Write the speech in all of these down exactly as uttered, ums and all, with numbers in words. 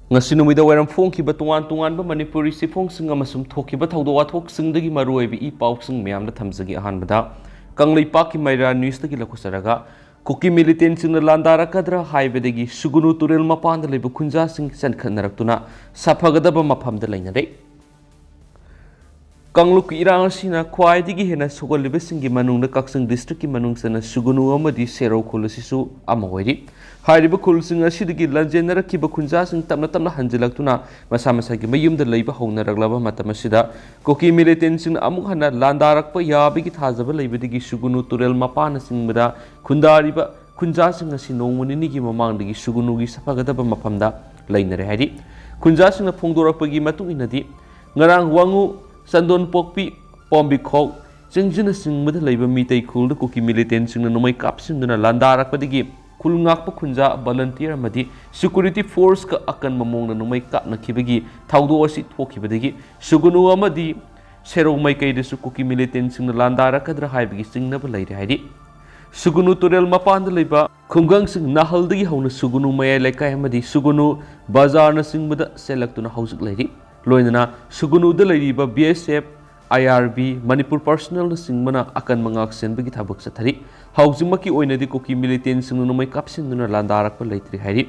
ꯉꯁꯤ ꯅꯨꯃꯤꯗꯥꯡ ꯋꯥꯏꯔꯝ ꯐꯣꯡꯈꯤꯕ ꯇꯣꯉꯥꯟ ꯇꯣꯉꯥꯟꯕ ꯃꯅꯤꯄꯨꯔꯤ ꯆꯦꯐꯣꯡꯁꯤꯡ ꯑꯃꯁꯨꯡ ꯊꯣꯛꯈꯤꯕ ꯊꯧꯗꯣꯛ ꯋꯥꯊꯣꯛꯁꯤꯡꯗꯒꯤ ꯃꯔꯨꯑꯣꯏꯕ ꯏ ꯄꯥꯎꯁꯤꯡ ꯃꯌꯥꯝꯗ ꯊꯝꯖꯒꯦ꯫ ꯑꯍꯥꯟꯕꯗ ꯀꯪꯂꯩꯄꯥꯛꯀꯤ ꯃꯩꯔꯥ ꯅ꯭ꯌꯨꯁꯇꯒꯤ ꯂꯧꯈꯠꯆꯔꯒ, ꯀꯨꯀꯤ ꯃꯤꯂꯤꯇꯦꯟꯁꯤꯡꯅ ꯂꯥꯟꯗꯥꯔꯛꯀꯗ꯭ꯔꯥ ꯍꯥꯏꯕꯗꯒꯤ ꯁꯨꯒꯨꯅꯨ ꯇꯨꯔꯦꯜ ꯃꯄꯥꯟꯗ ꯂꯩꯕ ꯈꯨꯟꯖꯥꯁꯤꯡ ꯆꯦꯟꯈꯠꯅꯔꯛꯇꯨꯅ ꯁꯥꯐꯒꯗꯕ ꯃꯐꯝꯗ ꯂꯩꯅꯔꯦ꯫ ꯀꯥꯡꯂꯨꯞꯀꯤ ꯏꯔꯥꯡ ꯑꯁꯤꯅ ꯈ꯭ꯋꯥꯏꯗꯒꯤ ꯍꯦꯟꯅ ꯁꯣꯛꯍꯜꯂꯤꯕꯁꯤꯡꯒꯤ ꯃꯅꯨꯡꯗ ꯀꯛꯆꯤꯡ ꯗꯤꯁꯇ꯭ꯔꯤꯛꯀꯤ ꯃꯅꯨꯡ ꯆꯟꯅ ꯁꯨꯒꯨꯅꯨ ꯑꯃꯗꯤ ꯁꯦꯔꯧ ꯈꯨꯜ ꯑꯁꯤꯁꯨ ꯑꯃ ꯑꯣꯏꯔꯤ꯫ ꯍꯥꯏꯔꯤꯕ ꯈꯨꯜꯁꯤꯡ ꯑꯁꯤꯗꯒꯤ ꯂꯥꯟꯖꯦꯟꯅꯔꯛꯈꯤꯕ ꯈꯨꯟꯖꯥꯁꯤꯡ ꯇꯞꯅ ꯇꯞꯅ ꯍꯟꯖꯤꯜꯂꯛꯇꯨꯅ ꯃꯁꯥ ꯃꯁꯥꯒꯤ ꯃꯌꯨꯝꯗ ꯂꯩꯕ ꯍꯧꯅꯔꯛꯂꯕ ꯃꯇꯝ ꯑꯁꯤꯗ, ꯀꯨꯀꯤ ꯃꯤꯂꯤꯇꯦꯟꯁꯤꯡꯅ ꯑꯃꯨꯛ ꯍꯟꯅ ꯂꯥꯟꯗꯥꯔꯛꯄ ꯌꯥꯕꯒꯤ ꯊꯥꯖꯕ ꯂꯩꯕꯗꯒꯤ ꯁꯨꯒꯨꯅꯨ ꯇꯨꯔꯦꯜ ꯃꯄꯥꯟꯅꯆꯤꯡꯕꯗ ꯈꯨꯟꯗꯥꯔꯤꯕ ꯈꯨꯟꯖꯥꯁꯤꯡ ꯑꯁꯤ ꯅꯣꯡꯃ ꯅꯤꯅꯤꯒꯤ ꯃꯃꯥꯡꯗꯒꯤ ꯁꯨꯒꯨꯅꯨꯒꯤ ꯁꯥꯐꯒꯗꯕ ꯃꯐꯝꯗ ꯂꯩꯅꯔꯦ ꯍꯥꯏꯔꯤ꯫ ꯈꯨꯟꯖꯥꯁꯤꯡꯅ ꯐꯣꯡꯗꯣꯔꯛꯄꯒꯤ ꯃꯇꯨꯡ ꯏꯟꯅꯗꯤ, ꯉꯔꯥꯡ ꯋꯥꯉꯨ, ꯆꯟꯗꯣꯟꯄꯣꯛꯄꯤ, ꯄꯣꯝꯕꯤꯈꯣꯛ, ꯆꯤꯡꯖꯤꯟꯅꯆꯤꯡꯕꯗ ꯂꯩꯕ ꯃꯤꯇꯩ ꯈꯨꯜꯗ ꯀꯨꯀꯤ ꯃꯤꯂꯤꯇꯦꯟꯁꯤꯡꯅ ꯅꯣꯡꯃꯩ ꯀꯥꯞꯁꯤꯟꯗꯨꯅ ꯂꯥꯟꯗꯥꯔꯛꯄꯗꯒꯤ ꯈꯨꯜ ꯉꯥꯛꯄ ꯈꯨꯟꯖꯥ, ꯚꯣꯂꯟꯇꯤꯌꯔ ꯑꯃꯗꯤ ꯁꯦꯀ꯭ꯌꯨꯔꯤꯇꯤ ꯐꯣꯔꯁꯀ ꯑꯀꯟꯕ ꯃꯑꯣꯡꯗ ꯅꯣꯡꯃꯩ ꯀꯥꯞꯅꯈꯤꯕꯒꯤ ꯊꯧꯗꯣꯛ ꯑꯁꯤ ꯊꯣꯛꯈꯤꯕꯗꯒꯤ ꯁꯨꯒꯨꯅꯨ ꯑꯃꯗꯤ ꯁꯦꯔꯧ ꯃꯥꯏꯀꯩꯗꯁꯨ ꯀꯨꯀꯤ ꯃꯤꯂꯤꯇꯦꯟꯁꯤꯡꯅ ꯂꯥꯟꯗꯥꯔꯛꯀꯗ꯭ꯔꯥ ꯍꯥꯏꯕꯒꯤ ꯆꯤꯡꯅꯕ ꯂꯩꯔꯦ ꯍꯥꯏꯔꯤ꯫ ꯁꯨꯒꯨꯅꯨ ꯇꯨꯔꯦꯜ ꯃꯄꯥꯟꯗ ꯂꯩꯕ ꯈꯨꯡꯒꯪꯁꯤꯡ ꯅꯥꯍꯜꯗꯒꯤ ꯍꯧꯅ ꯁꯨꯒꯨꯅꯨ ꯃꯌꯥꯏ ꯂꯩꯀꯥꯏ ꯑꯃꯗꯤ ꯁꯨꯒꯨꯅꯨ ꯕꯖꯥꯔꯅꯆꯤꯡꯕꯗ ꯆꯦꯜꯂꯛꯇꯨꯅ ꯍꯧꯖꯤꯛ ꯂꯩꯔꯤ꯫ ꯂꯣꯏꯅꯅ ꯁꯨꯒꯨꯅꯨꯗ ꯂꯩꯔꯤꯕ ꯕꯤ ꯑꯦꯁ ꯑꯦꯐ, ꯑꯥꯏ ꯑꯥꯔ ꯕꯤ, ꯃꯅꯤꯄꯨꯔ ꯄꯔꯁꯅꯦꯜꯅꯆꯤꯡꯕꯅ ꯑꯀꯟꯕ ꯉꯥꯛ ꯁꯦꯟꯕꯒꯤ ꯊꯕꯛ ꯆꯠꯊꯔꯤ꯫ ꯍꯧꯖꯤꯛꯃꯛꯀꯤ ꯑꯣꯏꯅꯗꯤ ꯀꯨꯀꯤ ꯃꯤꯂꯤꯇꯦꯟꯁꯤꯡꯅ ꯅꯣꯡꯃꯩ ꯀꯥꯞꯁꯤꯟꯗꯨꯅ ꯂꯥꯟꯗꯥꯔꯛꯄ ꯂꯩꯇ꯭ꯔꯤ ꯍꯥꯏꯔꯤ꯫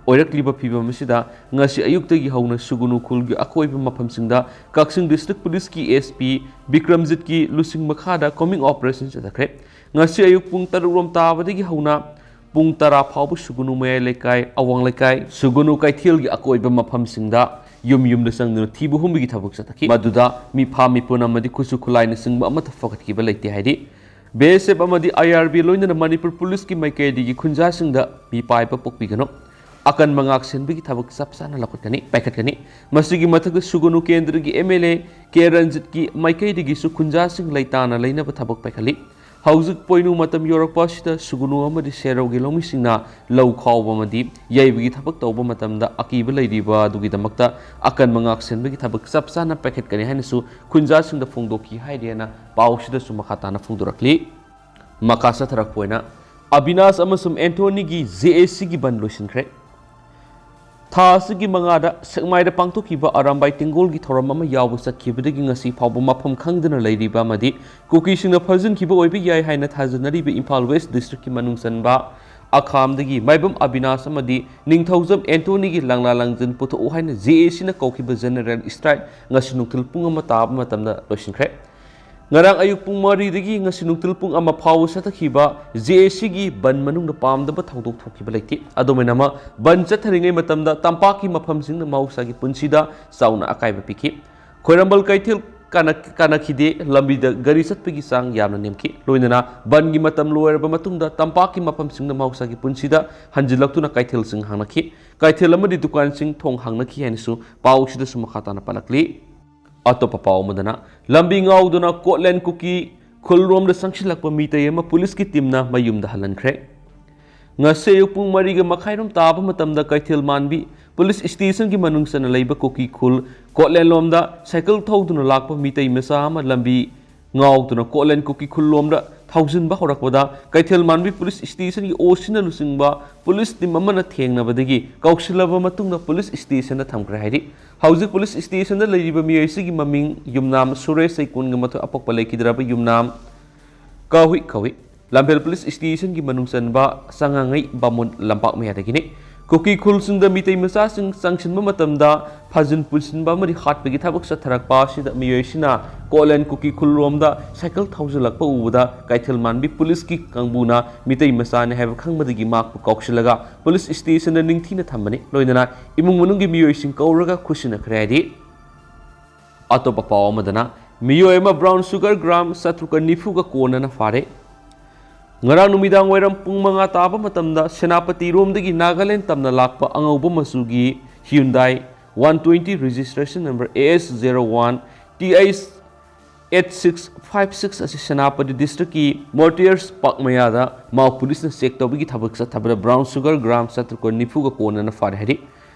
ꯑꯣꯏꯔꯛꯂꯤꯕ ꯐꯤꯕꯝ ꯑꯁꯤꯗ ꯉꯁꯤ ꯑꯌꯨꯛꯇꯒꯤ ꯍꯧꯅ ꯁꯨꯒꯨꯅꯨ ꯈꯨꯜꯒꯤ ꯑꯀꯣꯏꯕ ꯃꯐꯝꯁꯤꯡꯗ ꯀꯛꯆꯤꯡ ꯗꯤꯁꯇ꯭ꯔꯤꯛ ꯄꯨꯂꯤꯁꯀꯤ ꯑꯦꯁ ꯄꯤ ꯕꯤꯀ꯭ꯔꯝꯖꯤꯠꯀꯤ ꯂꯨꯆꯤꯡ ꯃꯈꯥꯗ ꯀꯣꯃꯤꯡ ꯑꯣꯄꯔꯦꯁꯟ ꯆꯠꯊꯈ꯭ꯔꯦ꯫ ꯉꯁꯤ ꯑꯌꯨꯛ ꯄꯨꯡ ꯇꯔꯨꯛ ꯔꯣꯝ ꯇꯥꯕꯗꯒꯤ ꯍꯧꯅ ꯄꯨꯡ ꯇꯔꯥ ꯐꯥꯎꯕ ꯁꯨꯒꯨꯅꯨ ꯃꯌꯥꯏ ꯂꯩꯀꯥꯏ, ꯑꯋꯥꯡ ꯂꯩꯀꯥꯏ, ꯁꯨꯒꯨꯅꯨ ꯀꯩꯊꯦꯜꯒꯤ ꯑꯀꯣꯏꯕ ꯃꯐꯝꯁꯤꯡꯗ ꯌꯨꯝ ꯌꯨꯝꯗ ꯆꯪꯗꯨꯅ ꯊꯤꯕ ꯍꯨꯝꯕꯒꯤ ꯊꯕꯛ ꯆꯠꯊꯈꯤ꯫ ꯃꯗꯨꯗ ꯃꯤꯐꯥ ꯃꯤꯄꯨꯟ ꯑꯃꯗꯤ ꯈꯨꯠꯁꯨ ꯈꯨꯠꯂꯥꯏꯅꯆꯤꯡꯕ ꯑꯃꯠꯇ ꯐꯒꯠꯈꯤꯕ ꯂꯩꯇꯦ ꯍꯥꯏꯔꯤ꯫ ꯕꯤ ꯑꯦꯁ ꯑꯦꯐ ꯑꯃꯗꯤ ꯑꯥꯏ ꯑꯥꯔ ꯕꯤ ꯂꯣꯏꯅꯅ ꯃꯅꯤꯄꯨꯔ ꯄꯨꯂꯤꯁꯀꯤ ꯃꯥꯏꯀꯩꯗꯒꯤ ꯈꯨꯟꯖꯥꯁꯤꯡꯗ ꯃꯤꯄꯥꯏꯕ ꯄꯣꯛꯄꯤꯒꯅꯨ, ꯑꯀꯟꯕ ꯉꯥꯛ ꯁꯦꯟꯕꯒꯤ ꯊꯕꯛ ꯆꯞ ꯆꯥꯅ ꯂꯧꯈꯠꯀꯅꯤ, ꯄꯥꯏꯈꯠꯀꯅꯤ꯫ ꯃꯁꯤꯒꯤ ꯃꯊꯛꯇ ꯁꯨꯒꯨꯅꯨ ꯀꯦꯟꯗ꯭ꯔꯒꯤ ꯑꯦꯝ ꯑꯦꯜ ꯑꯦ ꯀꯦ ꯔꯟꯖꯤꯠꯀꯤ ꯃꯥꯏꯀꯩꯗꯒꯤꯁꯨ ꯈꯨꯟꯖꯥꯁꯤꯡ ꯂꯩꯇꯥꯅ ꯂꯩꯅꯕ ꯊꯕꯛ ꯄꯥꯏꯈꯠꯂꯤ꯫ ꯍꯧꯖꯤꯛ ꯄꯣꯏꯅꯨ ꯃꯇꯝ ꯌꯧꯔꯛꯄ ꯑꯁꯤꯗ ꯁꯨꯒꯨꯅꯨ ꯑꯃꯗꯤ ꯁꯦꯔꯧꯒꯤ ꯂꯧꯃꯤꯁꯤꯡꯅ ꯂꯧ ꯈꯥꯎꯕ ꯑꯃꯗꯤ ꯌꯩꯕꯒꯤ ꯊꯕꯛ ꯇꯧꯕ ꯃꯇꯝꯗ ꯑꯀꯤꯕ ꯂꯩꯔꯤꯕ ꯑꯗꯨꯒꯤꯗꯃꯛꯇ ꯑꯀꯟꯕ ꯉꯥꯛ ꯁꯦꯟꯕꯒꯤ ꯊꯕꯛ ꯆꯞ ꯆꯥꯅ ꯄꯥꯏꯈꯠꯀꯅꯤ ꯍꯥꯏꯅꯁꯨ ꯈꯨꯟꯖꯥꯁꯤꯡꯗ ꯐꯣꯡꯗꯣꯛꯈꯤ ꯍꯥꯏꯔꯦꯅ ꯄꯥꯎꯁꯤꯗꯁꯨ ꯃꯈꯥ ꯇꯥꯅ ꯐꯣꯡꯗꯣꯔꯛꯂꯤ꯫ ꯃꯈꯥ ꯆꯠꯊꯔꯛꯄ ꯑꯣꯏꯅ ꯑꯕꯤꯅꯥꯁ ꯑꯃꯁꯨꯡ ꯑꯦꯟꯊꯣꯅꯤꯒꯤ ꯖꯦ ꯑꯦ ꯁꯤꯒꯤ ꯕꯟ ꯂꯣꯏꯁꯤꯟꯈ꯭ꯔꯦ꯫ ꯊꯥ ꯑꯁꯤꯒꯤ ꯃꯉꯥꯗ ꯁꯦꯛꯃꯥꯏꯗ ꯄꯥꯡꯊꯣꯛꯈꯤꯕ ꯑꯔꯥꯝꯕꯥꯏ ꯇꯦꯡꯒꯣꯜꯒꯤ ꯊꯧꯔꯝ ꯑꯃ ꯌꯥꯎꯕ ꯆꯠꯈꯤꯕꯗꯒꯤ ꯉꯁꯤ ꯐꯥꯎꯕ ꯃꯐꯝ ꯈꯪꯗꯅ ꯂꯩꯔꯤꯕ ꯑꯃꯗꯤ ꯀꯨꯀꯤꯁꯤꯡꯅ ꯐꯥꯖꯤꯟꯈꯤꯕ ꯑꯣꯏꯕ ꯌꯥꯏ ꯍꯥꯏꯅ ꯊꯥꯖꯅꯔꯤꯕ ꯏꯝꯐꯥꯜ ꯋꯦꯁ ꯗꯤꯁꯇ꯭ꯔꯤꯛꯀꯤ ꯃꯅꯨꯡ ꯆꯟꯕ ꯑꯈꯥꯝꯗꯒꯤ ꯃꯥꯏꯕꯝ ꯑꯕꯤꯅꯥꯁ ꯑꯃꯗꯤ ꯅꯤꯡꯊꯧꯖꯝ ꯑꯦꯟꯇꯣꯅꯤꯒꯤ ꯂꯪꯂꯥ ꯂꯪꯖꯟ ꯄꯨꯊꯣꯛꯎ ꯍꯥꯏꯅ ꯖꯦ ꯑꯦ ꯁꯤꯅ ꯀꯧꯈꯤꯕ ꯖꯦꯅꯔꯦꯜ ꯁ꯭ꯇ꯭ꯔꯥꯏꯛ ꯉꯁꯤ ꯅꯨꯡꯊꯤꯜ ꯄꯨꯡ ꯑꯃ ꯇꯥꯕ ꯃꯇꯝꯗ ꯂꯣꯏꯁꯤꯟꯈ꯭ꯔꯦ꯫ ꯉꯔꯥꯡ ꯑꯌꯨꯛ ꯄꯨꯡ ꯃꯔꯤꯗꯒꯤ ꯉꯁꯤ ꯅꯨꯡꯊꯤꯜ ꯄꯨꯡ ꯑꯃ ꯐꯥꯎꯕ ꯆꯠꯊꯈꯤꯕ ꯖꯦ ꯑꯦ ꯁꯤꯒꯤ ꯕꯟ ꯃꯅꯨꯡꯗ ꯄꯥꯝꯗꯕ ꯊꯧꯗꯣꯛ ꯊꯣꯛꯈꯤꯕ ꯂꯩꯇꯦ꯫ ꯑꯗꯨꯝ ꯑꯣꯏꯅꯃꯛ, ꯕꯟ ꯆꯠꯊꯔꯤꯉꯩ ꯃꯇꯝꯗ ꯇꯝꯄꯥꯛꯀꯤ ꯃꯐꯝꯁꯤꯡꯗ ꯃꯍꯧꯁꯥꯒꯤ ꯄꯨꯟꯁꯤꯗ ꯆꯥꯎꯅ ꯑꯀꯥꯏꯕ ꯄꯤꯈꯤ꯫ ꯈ꯭ꯋꯥꯏꯔꯝꯕꯟ ꯀꯩꯊꯦꯜ ꯀꯥꯟꯅ-, ꯀꯥꯟꯅꯈꯤꯗꯦ, ꯂꯝꯕꯤꯗ ꯒꯥꯔꯤ ꯆꯠꯄꯒꯤ ꯆꯥꯡ ꯌꯥꯝꯅ ꯅꯦꯝꯈꯤ꯫ ꯂꯣꯏꯅꯅ ꯕꯟꯒꯤ ꯃꯇꯝ ꯂꯣꯏꯔꯕ ꯃꯇꯨꯡꯗ ꯇꯝꯄꯥꯛꯀꯤ ꯃꯐꯝꯁꯤꯡꯗ ꯃꯍꯧꯁꯥꯒꯤ ꯄꯨꯟꯁꯤꯗ ꯍꯟꯖꯤꯜꯂꯛꯇꯨꯅ ꯀꯩꯊꯦꯜꯁꯤꯡ ꯍꯥꯡꯅꯈꯤ꯫ ꯀꯩꯊꯦꯜ ꯑꯃꯗꯤ ꯗꯨꯀꯥꯟꯁꯤꯡ ꯊꯣꯡ ꯍꯥꯡꯅꯈꯤ ꯍꯥꯏꯅꯁꯨ ꯄꯥꯎꯁꯤꯗꯁꯨ ꯃꯈꯥ ꯇꯥꯅ ꯄꯜꯂꯛꯂꯤ꯫ ꯑꯇꯣꯞꯄ ꯄꯥꯎ ꯑꯃꯗꯅ, ꯂꯝꯕꯤ ꯉꯥꯎꯗꯨꯅ ꯀꯣꯠꯂꯦꯟ ꯀꯨꯀꯤ ꯈꯨꯜꯔꯣꯝꯗ ꯆꯪꯁꯤꯜꯂꯛꯄ ꯃꯤꯇꯩ ꯑꯃ ꯄꯨꯂꯤꯁꯀꯤ ꯇꯤꯝꯅ ꯃꯌꯨꯝꯗ ꯍꯜꯍꯟꯈ꯭ꯔꯦ꯫ ꯉꯁꯤ ꯑꯌꯨꯛ ꯄꯨꯡ ꯃꯔꯤꯒ ꯃꯈꯥꯏꯔꯣꯝ ꯇꯥꯕ ꯃꯇꯝꯗ ꯀꯩꯊꯦꯜ ꯃꯥꯟꯕꯤ ꯄꯨꯂꯤꯁ ꯁ꯭ꯇꯦꯁꯟꯒꯤ ꯃꯅꯨꯡ ꯆꯟꯅ ꯂꯩꯕ ꯀꯨꯀꯤ ꯈꯨꯜ ꯀꯣꯠꯂꯦꯟꯂꯣꯝꯗ ꯁꯥꯏꯀꯜ ꯊꯧꯗꯨꯅ ꯂꯥꯛꯄ ꯃꯤꯇꯩ ꯃꯆꯥ ꯑꯃ ꯂꯝꯕꯤ ꯉꯥꯎꯗꯨꯅ ꯀꯣꯠꯂꯦꯟ ꯀꯨꯀꯤ ꯈꯨꯜꯂꯣꯝꯗ ꯊꯧꯖꯤꯟꯕ ꯍꯧꯔꯛꯄꯗ, ꯀꯩꯊꯦꯜ ꯃꯥꯟꯕꯤ ꯄꯨꯂꯤꯁ ꯁ꯭ꯇꯦꯁꯟꯒꯤ ꯑꯣ ꯁꯤꯅ ꯂꯨꯆꯤꯡꯕ ꯄꯨꯂꯤꯁ ꯇꯤꯝ ꯑꯃꯅ ꯊꯦꯡꯅꯕꯗꯒꯤ ꯀꯧꯁꯤꯜꯂꯕ ꯃꯇꯨꯡꯗ ꯄꯨꯂꯤꯁ ꯁ꯭ꯇꯦꯁꯟꯗ ꯊꯝꯈ꯭ꯔꯦ ꯍꯥꯏꯔꯤ꯫ ꯍꯧꯖꯤꯛ ꯄꯨꯂꯤꯁ ꯁ꯭ꯇꯦꯁꯟꯗ ꯂꯩꯔꯤꯕ ꯃꯤꯑꯣꯏꯁꯤꯒꯤ ꯃꯃꯤꯡ ꯌꯨꯝꯅꯥꯝ ꯁꯨꯔꯦꯁ ꯁꯩꯀꯨꯟꯒ ꯃꯊꯣꯏ ꯑꯄꯣꯛꯄ ꯂꯩꯈꯤꯗ꯭ꯔꯕ ꯌꯨꯝꯅꯥꯝ ꯀꯥꯍꯨꯏ ꯀꯧꯏ꯫ ꯂꯝꯐꯦꯜ ꯄꯨꯂꯤꯁ ꯁ꯭ꯇꯦꯁꯟꯒꯤ ꯃꯅꯨꯡ ꯆꯟꯕ ꯆꯉꯥꯉꯩ ꯕꯥꯃꯣꯟ ꯂꯝꯄꯥꯛ ꯃꯌꯥꯗꯒꯤꯅꯤ꯫ ꯀꯨꯀꯤ ꯈꯨꯜꯁꯤꯡꯗ ꯃꯤꯇꯩ ꯃꯆꯥꯁꯤꯡ ꯆꯪꯁꯤꯟꯕ ꯃꯇꯝꯗ ꯐꯥꯖꯤꯟ ꯄꯨꯟꯁꯤꯟꯕ ꯑꯃꯗꯤ ꯍꯥꯠꯄꯒꯤ ꯊꯕꯛ ꯆꯠꯊꯔꯛꯄ ꯑꯁꯤꯗ ꯃꯤꯑꯣꯏꯁꯤꯅ ꯀꯣꯠꯂꯦꯟ ꯀꯨꯀꯤ ꯈꯨꯜꯔꯣꯝꯗ ꯁꯥꯏꯀꯜ ꯊꯧꯖꯤꯜꯂꯛꯄ ꯎꯕꯗ ꯀꯩꯊꯦꯜ ꯃꯥꯟꯕꯤ ꯄꯨꯂꯤꯁꯀꯤ ꯀꯥꯡꯕꯨꯅ ꯃꯤꯇꯩ ꯃꯆꯥꯅꯤ ꯍꯥꯏꯕ ꯈꯪꯕꯗꯒꯤ ꯃꯍꯥꯛꯄꯨ ꯀꯧꯁꯤꯜꯂꯒ ꯄꯨꯂꯤꯁ ꯁ꯭ꯇꯦꯁꯟꯗ ꯅꯤꯡꯊꯤꯅ ꯊꯝꯕꯅꯤ꯫ ꯂꯣꯏꯅꯅ ꯏꯃꯨꯡ ꯃꯅꯨꯡꯒꯤ ꯃꯤꯑꯣꯏꯁꯤꯡ ꯀꯧꯔꯒ ꯈꯨꯠꯁꯤꯟꯅꯈ꯭ꯔꯦ ꯍꯥꯏꯔꯤ꯫ ꯑꯇꯣꯞꯄ ꯄꯥꯎ ꯑꯃꯗꯅ, ꯃꯤꯑꯣꯏ ꯑꯃ ꯕ꯭ꯔꯥꯎꯟ ꯁꯨꯒꯔ ꯒ꯭ꯔꯥꯝ ꯆꯥꯇ꯭ꯔꯨꯛꯀ ꯅꯤꯐꯨꯒ ꯀꯣꯟꯅꯅ ꯐꯥꯔꯦ꯫ ꯉꯔꯥꯡ ꯅꯨꯃꯤꯗꯥꯡ ꯋꯥꯏꯔꯝ ꯄꯨꯡ ꯃꯉꯥ ꯇꯥꯕ ꯃꯇꯝꯗ ꯁꯦꯅꯥꯄꯇꯤꯔꯣꯝꯗꯒꯤ ꯅꯥꯒꯥꯂꯦꯟ ꯇꯝꯅ ꯂꯥꯛꯄ ꯑꯉꯧꯕ ꯃꯆꯨꯒꯤ Hyundai one twenty registration number A S zero one T H eight six five six ꯑꯁꯤ ꯁꯦꯅꯥꯄꯇꯤ ꯗꯤꯁꯇ꯭ꯔꯤꯛꯀꯤ ꯃꯣꯔꯇꯤꯌꯔꯁ ꯄꯥꯛ ꯃꯌꯥꯗ ꯃꯥꯎ ꯄꯨꯂꯤꯁꯅ ꯆꯦꯛ ꯇꯧꯕꯒꯤ ꯊꯕꯛ ꯆꯠꯊꯕꯗ ꯕ꯭ꯔꯥꯎꯟ ꯁꯨꯒꯔ ꯒ꯭ꯔꯥꯝ ꯆꯥꯇ꯭ꯔꯨꯛꯀ ꯅꯤꯐꯨꯒ ꯀꯣꯟꯅꯅ ꯐꯥꯔꯦ ꯍꯥꯏꯔꯤ꯫